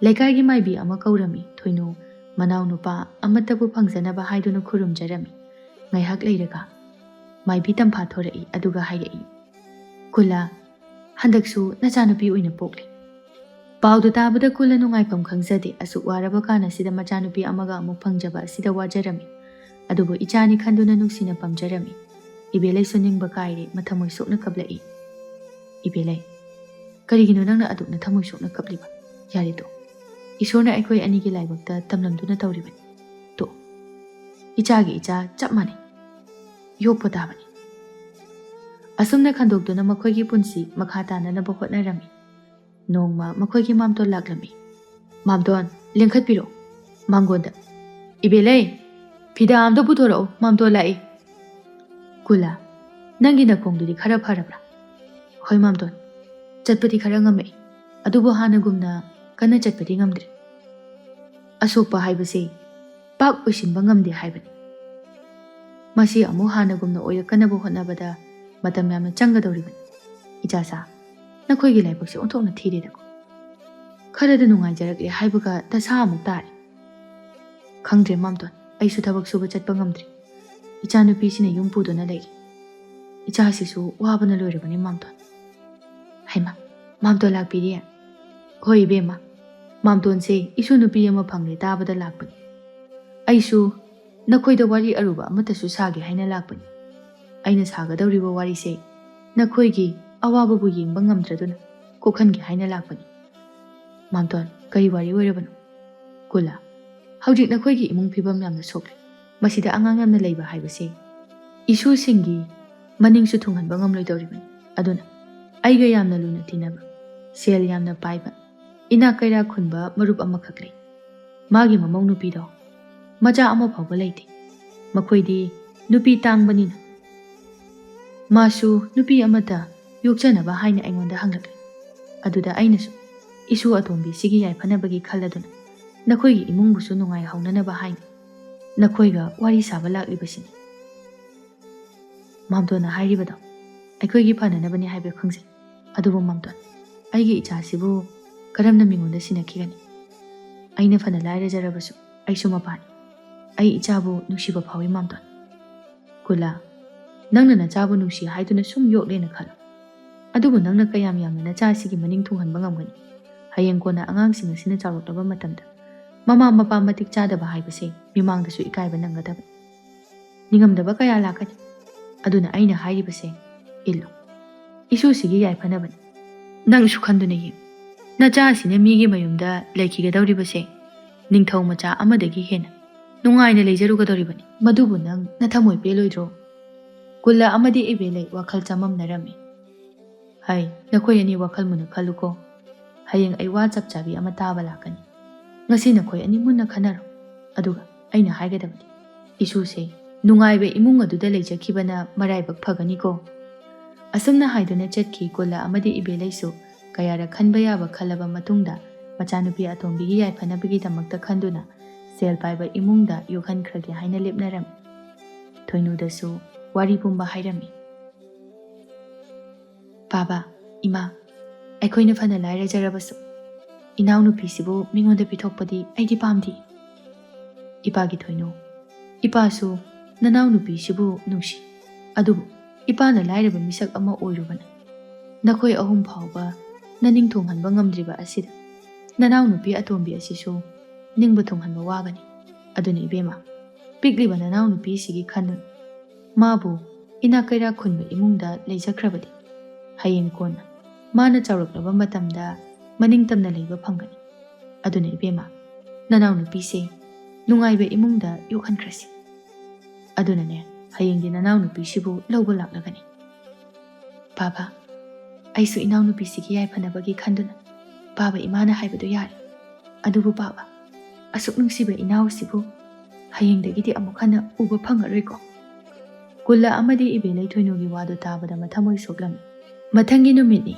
ꯂꯩꯀꯥꯏꯒꯤ ꯃꯥꯏꯕꯤ ꯑꯃ ꯀꯧꯔꯝꯃꯤ꯫ ꯊꯣꯏꯅꯨ ꯃꯅꯥꯎ ꯅꯨꯄꯥ ꯑꯃꯠꯇꯕꯨ ꯐꯪꯖꯅꯕ ꯍꯥꯏꯗꯨꯅ ꯈꯨꯔꯨꯝꯖꯔꯝꯃꯤ꯫ ꯉꯥꯏꯍꯥꯛ ꯂꯩꯔꯒ ꯃꯥꯏꯕꯤ ꯇꯝꯐꯥ ꯊꯣꯔꯛꯏ, ꯑꯗꯨꯒ ꯍꯥꯏꯔꯛꯏ, "ꯀꯨꯜꯂ, ꯍꯟꯗꯛꯁꯨ ꯅꯆꯥꯅꯨꯄꯤ ꯑꯣꯏꯅ ꯄꯣꯛꯂꯦ꯫" ꯄꯥꯎꯗꯨ ꯇꯥꯕꯗ ꯀꯨꯜꯂ ꯅꯨꯡꯉꯥꯏꯐꯝ ꯈꯪꯖꯗꯦ꯫ ꯑꯁꯨꯛ ꯋꯥꯔꯕ ꯀꯥꯟ ꯑꯁꯤꯗ ꯃꯆꯥꯅꯨꯄꯤ ꯑꯃꯒ ꯑꯃꯨꯛ ꯐꯪꯖꯕ ꯑꯁꯤꯗ ꯋꯥꯖꯔꯝꯃꯤ꯫ ꯑꯗꯨꯕꯨ ꯏꯆꯥꯅꯤ ꯈꯟꯗꯨꯅ ꯅꯨꯡꯁꯤꯅ ꯄꯝꯖꯔꯝꯃꯤ꯫ ꯏꯕꯦꯂꯩꯁꯨ ꯅꯤꯡꯕ ꯀꯥꯏꯔꯦ, ꯃꯊꯃꯣꯏ ꯁꯣꯛꯅ ꯀꯞꯂꯛꯏ꯫ "ꯏꯕꯦꯂꯩ, ꯀꯔꯤꯒꯤꯅꯣ ꯅꯪꯅ ꯑꯗꯨꯛ ꯅꯊꯃꯣꯏ ꯁꯣꯛꯅ ꯀꯞꯂꯤꯕ? ꯌꯥꯔꯦ ꯇꯣꯛ꯫ ꯏꯁꯣꯔꯅ ꯑꯩꯈꯣꯏ ꯑꯅꯤꯒꯤ ꯂꯥꯏꯕꯛꯇ ꯇꯝꯂꯝꯗꯨꯅ ꯇꯧꯔꯤꯕꯅꯤ꯫ ꯇꯣꯛ꯫ ꯏꯆꯥꯒꯤ ꯏꯆꯥ ꯆꯞ ꯃꯥꯟꯅꯩ꯫ ꯌꯣꯛꯄ ꯇꯥꯕꯅꯤ꯫" ꯑꯁꯨꯝꯅ ꯈꯟꯗꯣꯛꯇꯨꯅ ꯃꯈꯣꯏꯒꯤ ꯄꯨꯟꯁꯤ ꯃꯈꯥ ꯇꯥꯅꯅꯕ ꯍꯣꯠꯅꯔꯝꯃꯤ꯫ ꯅꯣꯡꯃ ꯃꯈꯣꯏꯒꯤ ꯃꯥꯝꯇꯣꯟ ꯂꯥꯛꯂꯝꯃꯤ꯫ "ꯃꯥꯝꯇꯣꯟ, ꯂꯦꯡꯈꯠꯄꯤꯔꯣ꯫" ꯃꯥꯡꯒꯣꯟꯗ, "ꯏꯕꯦꯂꯩ!" "ꯐꯤꯗꯥ ꯑꯝꯇ ꯄꯨꯊꯣꯔꯛꯎ, ꯃꯥꯝꯇꯣꯟ ꯂꯥꯛꯏ꯫" "ꯀꯨꯂꯥ, ꯅꯪꯒꯤ ꯅꯈꯣꯡꯗꯨꯗꯤ ꯈꯔ ꯐꯔꯕ꯭ꯔꯥ?" "ꯍꯣꯏ ꯃꯥꯝꯇꯣꯟ, ꯆꯠꯄꯗꯤ ꯈꯔ ꯉꯝꯃꯛꯏ, ꯑꯗꯨꯕꯨ ꯍꯥꯟꯅꯒꯨꯝꯅ ꯀꯟꯅ ꯆꯠꯄꯗꯤ ꯉꯝꯗ꯭ꯔꯦ꯫ ꯑꯁꯣꯛꯄ ꯍꯥꯏꯕꯁꯤ ꯄꯥꯛ ꯑꯣꯏꯁꯤꯟꯕ ꯉꯝꯗꯦ ꯍꯥꯏꯕꯅꯤ꯫ ꯃꯁꯤ ꯑꯃꯨꯛ ꯍꯥꯟꯅꯒꯨꯝꯅ ꯑꯣꯏꯔꯛꯀꯅꯕ ꯍꯣꯠꯅꯕꯗ ꯃꯇꯝ ꯌꯥꯝꯅ ꯆꯪꯒꯗꯧꯔꯤꯕꯅꯤ꯫ ꯏꯆꯥꯁꯥ, ꯅꯈꯣꯏꯒꯤ ꯂꯥꯏꯕꯛꯁꯦ ꯑꯣꯟꯊꯣꯛꯅ ꯊꯤꯔꯦꯗꯀꯣ꯫ ꯈꯔꯗ ꯅꯨꯡꯉꯥꯏꯖꯔꯛꯂꯦ ꯍꯥꯏꯕꯒ ꯗꯁꯥ ꯑꯃꯨꯛ ꯇꯥꯔꯦ꯫ ꯈꯪꯗ꯭ꯔꯦ ꯃꯥꯝꯇꯣꯟ, ꯑꯩꯁꯨ ꯊꯕꯛ ꯁꯨꯕ ꯆꯠꯄ ꯉꯝꯗ꯭ꯔꯦ꯫ ꯏꯆꯥꯅꯨꯄꯤꯁꯤꯅ ꯌꯨꯝ ꯄꯨꯗꯨꯅ ꯂꯩꯔꯤ꯫ ꯏꯆꯥꯁꯤꯁꯨ ꯋꯥꯕꯅ ꯂꯣꯏꯔꯕꯅꯤ ꯃꯥꯝꯇꯣꯟ꯫" "ꯍꯩꯃꯥ, ꯃꯥꯝꯇꯣꯟ ꯂꯥꯛꯄꯤꯔꯤ?" "ꯍꯣꯏ ꯏꯕꯦꯝꯃ, ꯃꯥꯝꯇꯣꯟꯁꯦ ꯏꯁꯨ ꯅꯨꯄꯤ ꯑꯃ ꯐꯪꯂꯦ ꯇꯥꯕꯗ ꯂꯥꯛꯄꯅꯤ꯫ ꯑꯩꯁꯨ ꯅꯈꯣꯏꯗ ꯋꯥꯔꯤ ꯑꯔꯨꯕ ꯑꯃꯠꯇꯁꯨ ꯁꯥꯒꯦ ꯍꯥꯏꯅ ꯂꯥꯛꯄꯅꯤ꯫ ꯑꯩꯅ ꯁꯥꯒꯗꯧꯔꯤꯕ ꯋꯥꯔꯤꯁꯦ ꯅꯈꯣꯏꯒꯤ ꯑꯋꯥꯕꯕꯨ ꯌꯦꯡꯕ ꯉꯝꯗ꯭ꯔꯗꯨꯅ ꯀꯣꯛꯍꯟꯒꯦ ꯍꯥꯏꯅ ꯂꯥꯛꯄꯅꯤ꯫" "ꯃꯥꯝꯇꯣꯟ, ꯀꯔꯤ ꯋꯥꯔꯤ ꯑꯣꯏꯔꯕꯅꯣ?" "ꯀꯨꯂꯥ, ꯍꯧꯖꯤꯛ ꯅꯈꯣꯏꯒꯤ ꯏꯃꯨꯡ ꯐꯤꯕꯝ ꯌꯥꯝꯅ ꯁꯣꯛꯂꯦ꯫ ꯃꯁꯤꯗ ꯑꯉꯥꯡ ꯌꯥꯝꯅ ꯂꯩꯕ ꯍꯥꯏꯕꯁꯦ ꯏꯁꯨꯁꯤꯡꯒꯤ ꯃꯅꯤꯡꯁꯨ ꯊꯨꯡꯍꯟꯕ ꯉꯝꯂꯣꯏꯗꯧꯔꯤꯕꯅꯤ꯫ ꯑꯗꯨꯅ ꯑꯩꯒ ꯌꯥꯝꯅ ꯂꯨꯅ ꯇꯤꯟꯅꯕ, ꯁꯦꯜ ꯌꯥꯝꯅ ꯄꯥꯏꯕ, ꯏꯅꯥꯛ ꯀꯩꯔꯥꯛ ꯈꯨꯟꯕ ꯃꯔꯨꯞ ꯑꯃꯈꯛ ꯂꯩ꯫ ꯃꯥꯒꯤ ꯃꯃꯧ ꯅꯨꯄꯤꯗꯣ ꯃꯆꯥ ꯑꯃ ꯐꯥꯎꯕ ꯂꯩꯇꯦ꯫ ꯃꯈꯣꯏꯗꯤ ꯅꯨꯄꯤ ꯇꯥꯡꯕꯅꯤꯅ ꯃꯥꯁꯨ ꯅꯨꯄꯤ ꯑꯃꯠꯇ ꯌꯣꯛꯆꯅꯕ ꯍꯥꯏꯅ ꯑꯩꯉꯣꯟꯗ ꯍꯪꯂꯛꯂꯦ꯫ ꯑꯗꯨꯗ ꯑꯩꯅꯁꯨ ꯏꯁꯨ ꯑꯇꯣꯝꯕꯤꯁꯤꯒꯤ ꯌꯥꯏꯐꯅꯕꯒꯤ ꯈꯜꯂꯗꯨꯅ ꯅꯈꯣꯏꯒꯤ ꯏꯃꯨꯡꯕꯨꯁꯨ ꯅꯨꯡꯉꯥꯏꯍꯧꯅꯅꯕ ꯍꯥꯏꯅ ꯅꯈꯣꯏꯒ ꯋꯥꯔꯤ ꯁꯥꯕ ꯂꯥꯛꯂꯤꯕꯁꯤꯅꯤ꯫" "ꯃꯥꯝꯇꯣꯟꯅ ꯍꯥꯏꯔꯤꯕꯗꯣ ꯑꯩꯈꯣꯏꯒꯤ ꯐꯅꯅꯕꯅꯤ ꯍꯥꯏꯕ ꯈꯪꯖꯩ꯫ ꯑꯗꯨꯕꯨ ꯃꯥꯝꯇꯣꯟ, ꯑꯩꯒꯤ ꯏꯆꯥꯁꯤꯕꯨ ꯀꯔꯝꯅ ꯃꯤꯉꯣꯟꯗ ꯁꯤꯟꯅꯈꯤꯒꯅꯤ? ꯑꯩꯅ ꯐꯅ ꯂꯥꯏꯔꯖꯔꯕꯁꯨ ꯑꯩꯁꯨ ꯃꯄꯥꯅꯤ꯫ ꯑꯩ ꯏꯆꯥꯕꯨ ꯅꯨꯡꯁꯤꯕ ꯐꯥꯎꯏ ꯃꯥꯝꯇꯣꯟ꯫" "ꯀꯨꯂꯥ, ꯅꯪꯅ ꯅꯆꯥꯕꯨ ꯅꯨꯡꯁꯤ ꯍꯥꯏꯗꯨꯅ ꯁꯨꯝ ꯌꯣꯛꯂꯦꯅ ꯈꯜꯂꯣ꯫ ꯑꯗꯨꯕꯨ ꯅꯪꯅ ꯀꯌꯥꯝ ꯌꯥꯝꯅ ꯅꯆꯥ ꯑꯁꯤꯒꯤ ꯃꯅꯤꯡ ꯊꯨꯡꯍꯟꯕ ꯉꯝꯒꯅꯤ? ꯍꯌꯦꯡ ꯀꯣꯟꯅ ꯑꯉꯥꯡꯁꯤꯡ ꯑꯁꯤꯅ ꯆꯥꯎꯔꯛꯂꯕ ꯃꯇꯝꯗ ꯃꯃꯥ ꯃꯄꯥ ꯃꯇꯤꯛ ꯆꯥꯗꯕ ꯍꯥꯏꯕꯁꯦ ꯃꯤꯃꯥꯡꯗꯁꯨ ꯏꯀꯥꯏꯕ ꯅꯪꯒꯗꯕꯅꯤ꯫ ꯅꯤꯡꯉꯝꯗꯕ ꯀꯌꯥ ꯂꯥꯛꯀꯅꯤ꯫ ꯑꯗꯨꯅ ꯑꯩꯅ ꯍꯥꯏꯔꯤꯕꯁꯦ ꯏꯜꯂꯨ꯫ ꯏꯁꯨꯁꯤꯒꯤ ꯌꯥꯏꯐꯅꯕꯅꯤ꯫ ꯅꯪꯁꯨ ꯈꯟꯗꯨꯅ ꯌꯦꯡꯉꯨ꯫ ꯅꯆꯥ ꯑꯁꯤꯅ ꯃꯤꯒꯤ ꯃꯌꯨꯝꯗ ꯂꯩꯈꯤꯒꯗꯧꯔꯤꯕꯁꯦ ꯅꯤꯡꯊꯧ ꯃꯆꯥ ꯑꯃꯗꯒꯤ ꯍꯦꯟꯅ ꯅꯨꯡꯉꯥꯏꯅ ꯂꯩꯖꯔꯨꯒꯗꯧꯔꯤꯕꯅꯤ꯫ ꯃꯗꯨꯕꯨ ꯅꯪ ꯅꯊꯃꯣꯏ ꯄꯦꯜꯂꯣꯏꯗ꯭ꯔꯣ?" ꯀꯨꯂꯥ ꯑꯃꯗꯤ ꯏꯕꯦꯂꯩ ꯋꯥꯈꯜ ꯆꯃꯝꯅꯔꯝꯃꯤ꯫ "ꯍꯩ, ꯅꯈꯣꯏ ꯑꯅꯤ ꯋꯥꯈꯜ ꯃꯨꯟꯅ ꯈꯜꯂꯨꯀꯣ꯫ ꯍꯌꯦꯡ ꯑꯩ ꯋꯥ ꯆꯞ ꯆꯥꯕꯤ ꯑꯃ ꯇꯥꯕ ꯂꯥꯛꯀꯅꯤ꯫ ꯉꯁꯤ ꯅꯈꯣꯏ ꯑꯅꯤ ꯃꯨꯟꯅ ꯈꯟꯅꯔꯣ꯫ ꯑꯗꯨꯒ ꯑꯩꯅ ꯍꯥꯏꯒꯗꯕꯗꯤ, ꯏꯁꯨꯁꯦ ꯅꯨꯡꯉꯥꯏꯕ ꯏꯃꯨꯡ ꯑꯗꯨꯗ ꯂꯩꯖꯈꯤꯕꯅ ꯃꯔꯥꯏꯕꯛ ꯐꯒꯅꯤꯀꯣ꯫ ꯑꯁꯨꯝꯅ ꯍꯥꯏꯗꯨꯅ ꯆꯠꯈꯤ ꯀꯨꯂꯥ ꯑꯃꯗꯤ ꯏꯕꯦꯂꯩꯁꯨ꯫ ꯀꯌꯥꯔꯛ ꯈꯟꯕ ꯌꯥꯕ ꯈꯜꯂꯕ ꯃꯇꯨꯡꯗ ꯃꯆꯥꯅꯨꯄꯤ ꯑꯇꯣꯝꯕꯤꯒꯤ ꯌꯥꯏꯐꯅꯕꯒꯤꯗꯃꯛꯇ ꯈꯟꯗꯨꯅ ꯁꯦꯜ ꯄꯥꯏꯕ ꯏꯃꯨꯡꯗ ꯌꯣꯛꯍꯟꯈ꯭ꯔꯒꯦ ꯍꯥꯏꯅ ꯂꯦꯞꯅꯔꯝꯃꯤ꯫ ꯊꯣꯏꯅꯨꯗꯁꯨ ꯋꯥꯔꯤ ꯄꯨꯝꯕ ꯍꯥꯏꯔꯝꯃꯤ꯫ "ꯄꯥꯕ, ꯏꯃꯥ, ꯑꯩꯈꯣꯏꯅ ꯐꯅ ꯂꯥꯏꯔꯖꯔꯕꯁꯨ ꯏꯅꯥꯎꯅꯨꯄꯤꯁꯤꯕꯨ ꯃꯤꯉꯣꯟꯗ ꯄꯤꯊꯣꯛꯄꯗꯤ ꯑꯩꯗꯤ ꯄꯥꯝꯗꯦ꯫ ꯏꯄꯥꯒꯤ ꯊꯣꯏꯅꯨ, ꯏꯄꯥꯁꯨ ꯅꯅꯥꯎꯅꯨꯄꯤꯁꯤꯕꯨ ꯅꯨꯡꯁꯤ, ꯑꯗꯨꯕꯨ ꯏꯄꯥꯅ ꯂꯥꯏꯔꯕ ꯃꯤꯁꯛ ꯑꯃ ꯑꯣꯏꯔꯨꯕꯅ ꯅꯈꯣꯏ ꯑꯍꯨꯝ ꯐꯥꯎꯕ ꯅꯅꯤꯡ ꯊꯨꯡꯍꯟꯕ ꯉꯝꯗ꯭ꯔꯤꯕ ꯑꯁꯤꯗ ꯅꯅꯥꯎꯅꯨꯄꯤ ꯑꯇꯣꯝꯕꯤ ꯑꯁꯤꯁꯨ ꯅꯤꯡꯕ ꯊꯨꯡꯍꯟꯕ ꯋꯥꯒꯅꯤ꯫ ꯑꯗꯨꯅ ꯏꯕꯦꯝꯃ, ꯄꯤꯛꯂꯤꯕ ꯅꯅꯥꯎꯅꯨꯄꯤꯁꯤꯒꯤ ꯈꯟꯗꯨꯅ ꯃꯥꯕꯨ ꯏꯅꯥꯛ ꯀꯩꯔꯥꯛ ꯈꯨꯟꯕ ꯏꯃꯨꯡꯗ ꯂꯩꯖꯈ꯭ꯔꯕꯗꯤ ꯍꯌꯦꯡ ꯀꯣꯟꯅ ꯃꯥꯅ ꯆꯥꯎꯔꯛꯂꯕ ꯃꯇꯝꯗ ꯃꯅꯤꯡ ꯇꯝꯅ ꯂꯩꯕ ꯐꯪꯒꯅꯤ꯫ ꯑꯗꯨꯅ ꯏꯕꯦꯝꯃ, ꯅꯅꯥꯎꯅꯨꯄꯤꯁꯦ ꯅꯨꯡꯉꯥꯏꯕ ꯏꯃꯨꯡꯗ ꯌꯣꯛꯍꯟꯈ꯭ꯔꯁꯤ꯫ ꯑꯗꯨꯅꯅꯦ, ꯍꯌꯦꯡꯗꯤ ꯅꯅꯥꯎꯅꯨꯄꯤꯁꯤꯕꯨ ꯂꯧꯕ ꯂꯥꯛꯂꯒꯅꯤ꯫ ꯄꯥꯕ, ꯑꯩꯁꯨ ꯏꯅꯥꯎꯅꯨꯄꯤꯁꯤꯒꯤ ꯌꯥꯏꯐꯅꯕꯒꯤ ꯈꯟꯗꯨꯅ ꯄꯥꯕ ꯏꯃꯥꯅ ꯍꯥꯏꯕꯗꯨ ꯌꯥꯔꯦ꯫ ꯑꯗꯨꯕꯨ ꯄꯥꯕ, ꯑꯁꯨꯛ ꯅꯨꯡꯁꯤꯕ ꯏꯅꯥꯎꯁꯤꯕꯨ ꯍꯌꯦꯡꯗꯒꯤꯗꯤ ꯑꯃꯨꯛ ꯍꯟꯅ ꯎꯕ ꯐꯪꯉꯔꯣꯏꯀꯣ?" ꯀꯨꯂꯥ ꯑꯃꯗꯤ ꯏꯕꯦꯂꯩ ꯊꯣꯏꯅꯨꯒꯤ ꯋꯥꯗꯨ ꯇꯥꯕꯗ ꯃꯊꯃꯣꯏ ꯁꯣꯛꯂꯝꯃꯤ꯫ ꯃꯊꯪꯒꯤ ꯅꯨꯃꯤꯠꯅꯤ꯫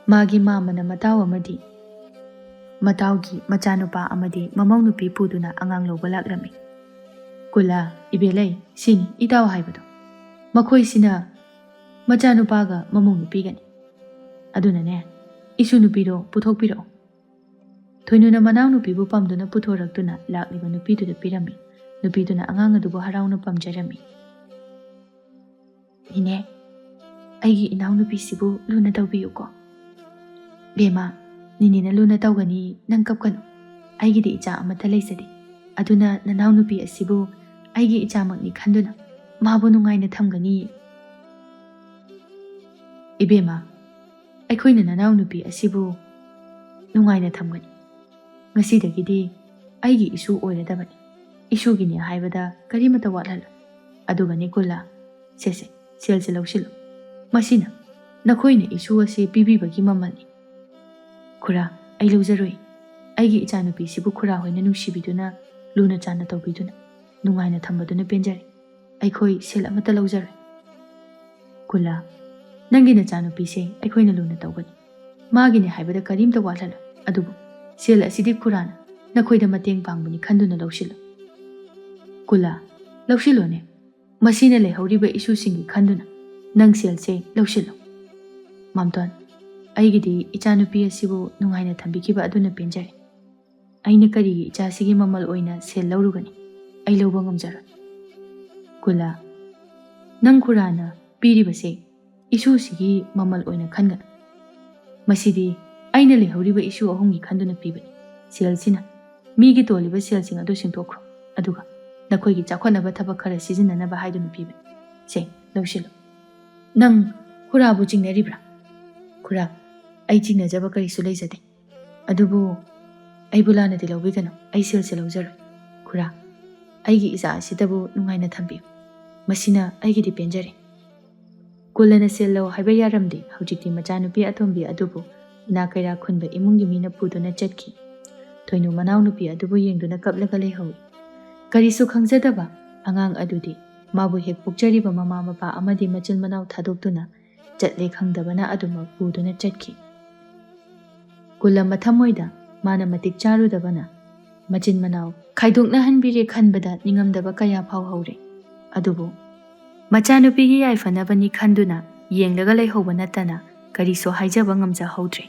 ꯃꯥꯒꯤ ꯃꯥꯝꯃꯅ ꯃꯇꯥꯎ ꯑꯃꯗꯤ ꯃꯇꯥꯎꯒꯤ ꯃꯆꯥꯅꯨꯄꯥ ꯑꯃꯗꯤ ꯃꯃꯧ ꯅꯨꯄꯤ ꯄꯨꯗꯨꯅ ꯑꯉꯥꯡ ꯂꯧꯕ ꯂꯥꯛꯂꯝꯃꯤ꯫ "ꯀꯨꯂꯥ, ꯏꯕꯦꯂꯩ, ꯁꯤꯅꯤ ꯏꯇꯥꯎ ꯍꯥꯏꯕꯗꯣ꯫ ꯃꯈꯣꯏꯁꯤꯅ ꯃꯆꯥꯅꯨꯄꯥꯒ ꯃꯃꯧ ꯅꯨꯄꯤꯒꯅꯤ꯫ ꯑꯗꯨꯅꯅꯦ, ꯏꯁꯨ ꯅꯨꯄꯤꯗꯣ ꯄꯨꯊꯣꯛꯄꯤꯔꯛꯑꯣ꯫" ꯊꯣꯏꯅꯨꯅ ꯃꯅꯥꯎꯅꯨꯄꯤꯕꯨ ꯄꯝꯗꯨꯅ ꯄꯨꯊꯣꯔꯛꯇꯨꯅ ꯂꯥꯛꯂꯤꯕ ꯅꯨꯄꯤꯗꯨꯗ ꯄꯤꯔꯝꯃꯤ꯫ ꯅꯨꯄꯤꯗꯨꯅ ꯑꯉꯥꯡ ꯑꯗꯨꯕꯨ ꯍꯔꯥꯎꯅ ꯄꯝꯖꯔꯝꯃꯤ꯫ "ꯅꯦꯅꯦ, ꯑꯩꯒꯤ ꯏꯅꯥꯎꯅꯨꯄꯤꯁꯤꯕꯨ ꯂꯨꯅ ꯇꯧꯕꯤꯌꯨꯀꯣ꯫" "ꯕꯦꯝꯃ, ꯅꯦꯅꯦꯅ ꯂꯨꯅ ꯇꯧꯒꯅꯤ, ꯅꯪ ꯀꯞꯀꯅꯨ꯫ ꯑꯩꯒꯤꯗꯤ ꯏꯆꯥ ꯑꯃꯠꯇ ꯂꯩꯖꯗꯦ꯫ ꯑꯗꯨꯅ ꯅꯅꯥꯎꯅꯨꯄꯤ ꯑꯁꯤꯕꯨ ꯑꯩꯒꯤ ꯏꯆꯥꯃꯛꯅꯤ ꯈꯟꯗꯨꯅ ꯃꯥꯕꯨ ꯅꯨꯡꯉꯥꯏꯅ ꯊꯝꯒꯅꯤ꯫" "ꯏꯕꯦꯝꯃ, ꯑꯩꯈꯣꯏꯅ ꯅꯅꯥꯎꯅꯨꯄꯤ ꯑꯁꯤꯕꯨ ꯅꯨꯡꯉꯥꯏꯅ ꯊꯝꯒꯅꯤ꯫ ꯉꯁꯤꯗꯒꯤꯗꯤ ꯑꯩꯒꯤ ꯏꯁꯨ ꯑꯣꯏꯔꯗꯕꯅꯤ꯫ ꯏꯁꯨꯒꯤꯅꯤ ꯍꯥꯏꯕꯗ ꯀꯔꯤꯃꯠꯇ ꯋꯥꯠꯍꯜꯂꯣꯏ꯫ ꯑꯗꯨꯒꯅꯤ ꯀꯨꯂꯥ, ꯁꯦ ꯁꯦ, ꯁꯦꯜꯁꯦ ꯂꯧꯁꯤꯜꯂꯨ꯫ ꯃꯁꯤꯅ ꯅꯈꯣꯏꯅ ꯏꯁꯨ ꯑꯁꯤ ꯄꯤꯕꯤꯕꯒꯤ ꯃꯃꯜꯅꯤ꯫" "ꯈꯨꯔꯥ, ꯑꯩ ꯂꯧꯖꯔꯣꯏ꯫ ꯑꯩꯒꯤ ꯏꯆꯥꯅꯨꯄꯤꯁꯤꯕꯨ ꯈꯨꯔꯥ ꯍꯣꯏꯅ ꯅꯨꯡꯁꯤꯕꯤꯗꯨꯅ, ꯂꯨꯅ ꯆꯥꯟꯅ ꯇꯧꯕꯤꯗꯨꯅ ꯅꯨꯡꯉꯥꯏꯅ ꯊꯝꯕꯗꯨꯅ ꯄꯦꯟꯖꯔꯦ꯫ ꯑꯩꯈꯣꯏ ꯁꯦꯜ ꯑꯃꯠꯇ ꯂꯧꯖꯔꯣꯏ꯫ ꯀꯨꯂꯥ, ꯅꯪꯒꯤ ꯅꯆꯥꯅꯨꯄꯤꯁꯦ ꯑꯩꯈꯣꯏꯅ ꯂꯨꯅ ꯇꯧꯒꯅꯤ꯫ ꯃꯥꯒꯤꯅꯦ ꯍꯥꯏꯕꯗ ꯀꯔꯤꯝꯇ ꯋꯥꯠꯍꯜꯂꯣꯏ꯫ ꯑꯗꯨꯕꯨ ꯁꯦꯜ ꯑꯁꯤꯗꯤ ꯈꯨꯔꯥꯅ ꯅꯈꯣꯏꯗ ꯃꯇꯦꯡ ꯄꯥꯡꯕꯅꯤ ꯈꯟꯗꯨꯅ ꯂꯧꯁꯤꯜꯂꯨ꯫ ꯀꯨꯂꯥ, ꯂꯧꯁꯤꯜꯂꯣꯅꯦ꯫ ꯃꯁꯤꯅ ꯂꯩꯍꯧꯔꯤꯕ ꯏꯁꯨꯁꯤꯡꯒꯤ ꯈꯟꯗꯨꯅ ꯅꯪ ꯁꯦꯜꯁꯦ ꯂꯧꯁꯤꯜꯂꯨ꯫ ꯃꯥꯝꯇꯣꯟ, ꯑꯩꯒꯤꯗꯤ ꯏꯆꯥꯅꯨꯄꯤ ꯑꯁꯤꯕꯨ ꯅꯨꯡꯉꯥꯏꯅ ꯊꯝꯕꯤꯈꯤꯕ ꯑꯗꯨꯅ ꯄꯦꯟꯖꯔꯦ꯫ ꯑꯩꯅ ꯀꯔꯤꯒꯤ ꯏꯆꯥꯁꯤꯒꯤ ꯃꯃꯜ ꯑꯣꯏꯅ ꯁꯦꯜ ꯂꯧꯔꯨꯒꯅꯤ? ꯑꯩ ꯂꯧꯕ ꯉꯝꯖꯔꯣꯏ꯫ ꯀꯨꯂꯥ, ꯅꯪ ꯈꯨꯔꯥꯅ ꯄꯤꯔꯤꯕꯁꯦ ꯏꯁꯨꯁꯤꯒꯤ ꯃꯃꯜ ꯑꯣꯏꯅ ꯈꯟꯒꯅꯨ꯫ ꯃꯁꯤꯗꯤ ꯑꯩꯅ ꯂꯩꯍꯧꯔꯤꯕ ꯏꯁꯨ ꯑꯍꯨꯝꯒꯤ ꯈꯟꯗꯨꯅ ꯄꯤꯕꯅꯤ꯫ ꯁꯦꯜꯁꯤꯅ ꯃꯤꯒꯤ ꯇꯣꯜꯂꯤꯕ ꯁꯦꯜꯁꯤꯡ ꯑꯗꯨ ꯁꯤꯡꯊꯣꯛꯈ꯭ꯔꯣ, ꯑꯗꯨꯒ ꯅꯈꯣꯏꯒꯤ ꯆꯥꯎꯈꯠꯅꯕ ꯊꯕꯛ ꯈꯔ ꯁꯤꯖꯤꯟꯅꯅꯕ ꯍꯥꯏꯗꯨꯅ ꯄꯤꯕꯅꯤ꯫ ꯁꯦ, ꯂꯧꯁꯤꯜꯂꯨ꯫ ꯅꯪ ꯈꯨꯔꯥꯕꯨ ꯆꯤꯡꯅꯔꯤꯕ꯭ꯔꯥ? ꯈꯨꯔꯥ, ꯑꯩ ꯆꯤꯡꯅꯖꯕ ꯀꯔꯤꯁꯨ ꯂꯩꯖꯗꯦ꯫ ꯑꯗꯨꯕꯨ ꯑꯩꯕꯨ ꯂꯥꯟꯅꯗꯤ ꯂꯧꯕꯤꯒꯅꯨ, ꯑꯩ ꯁꯦꯜꯁꯦ ꯂꯧꯖꯔꯣꯏ꯫ ꯈꯨꯔꯥ, ꯑꯩꯒꯤ ꯏꯆꯥ ꯑꯁꯤꯗꯕꯨ ꯅꯨꯡꯉꯥꯏꯅ ꯊꯝꯕꯤꯌꯨ꯫ ꯃꯁꯤꯅ ꯑꯩꯒꯤꯗꯤ ꯄꯦꯟꯖꯔꯦ꯫ ꯀꯨꯂꯅ ꯁꯦꯜ ꯂꯧ ꯍꯥꯏꯕ ꯌꯥꯔꯝꯗꯦ꯫ ꯍꯧꯖꯤꯛꯇꯤ ꯃꯆꯥꯅꯨꯄꯤ ꯑꯇꯣꯝꯕꯤ ꯑꯗꯨꯕꯨ ꯏꯅꯥ ꯀꯩꯔꯥ ꯈꯨꯟꯕ ꯏꯃꯨꯡꯒꯤ ꯃꯤꯅ ꯄꯨꯗꯨꯅ ꯆꯠꯈꯤ꯫ ꯊꯣꯏꯅꯨ ꯃꯅꯥꯎꯅꯨꯄꯤ ꯑꯗꯨꯕꯨ ꯌꯦꯡꯗꯨꯅ ꯀꯞꯂꯒ ꯂꯩꯍꯧꯏ꯫ ꯀꯔꯤꯁꯨ ꯈꯪꯖꯗꯕ ꯑꯉꯥꯡ ꯑꯗꯨꯗꯤ ꯃꯥꯕꯨ ꯍꯦꯛ ꯄꯣꯛꯆꯔꯤꯕ ꯃꯃꯥ ꯃꯄꯥ ꯑꯃꯗꯤ ꯃꯆꯤꯟ ꯃꯅꯥꯎ ꯊꯥꯗꯣꯛꯇꯨꯅ ꯆꯠꯂꯦ ꯈꯪꯗꯕꯅ ꯑꯗꯨꯃꯛ ꯄꯨꯗꯨꯅ ꯆꯠꯈꯤ꯫ ꯀꯨꯂ ꯃꯊꯃꯣꯏꯗ ꯃꯥꯅ ꯃꯇꯤꯛ ꯆꯥꯔꯨꯗꯕꯅ ꯃꯆꯤꯟ ꯃꯅꯥꯎ ꯈꯥꯏꯗꯣꯛꯅꯍꯟꯕꯤꯔꯦ ꯈꯟꯕꯗ ꯅꯤꯡꯉꯝꯗꯕ ꯀꯌꯥ ꯐꯥꯎꯍꯧꯔꯦ꯫ ꯑꯗꯨꯕꯨ ꯃꯆꯥꯅꯨꯄꯤꯒꯤ ꯌꯥꯏꯐꯅꯕꯅꯤ ꯈꯟꯗꯨꯅ ꯌꯦꯡꯂꯒ ꯂꯩꯍꯧꯕ ꯅꯠꯇꯅ ꯀꯔꯤꯁꯨ ꯍꯥꯏꯖꯕ ꯉꯝꯖꯍꯧꯗ꯭ꯔꯦ꯫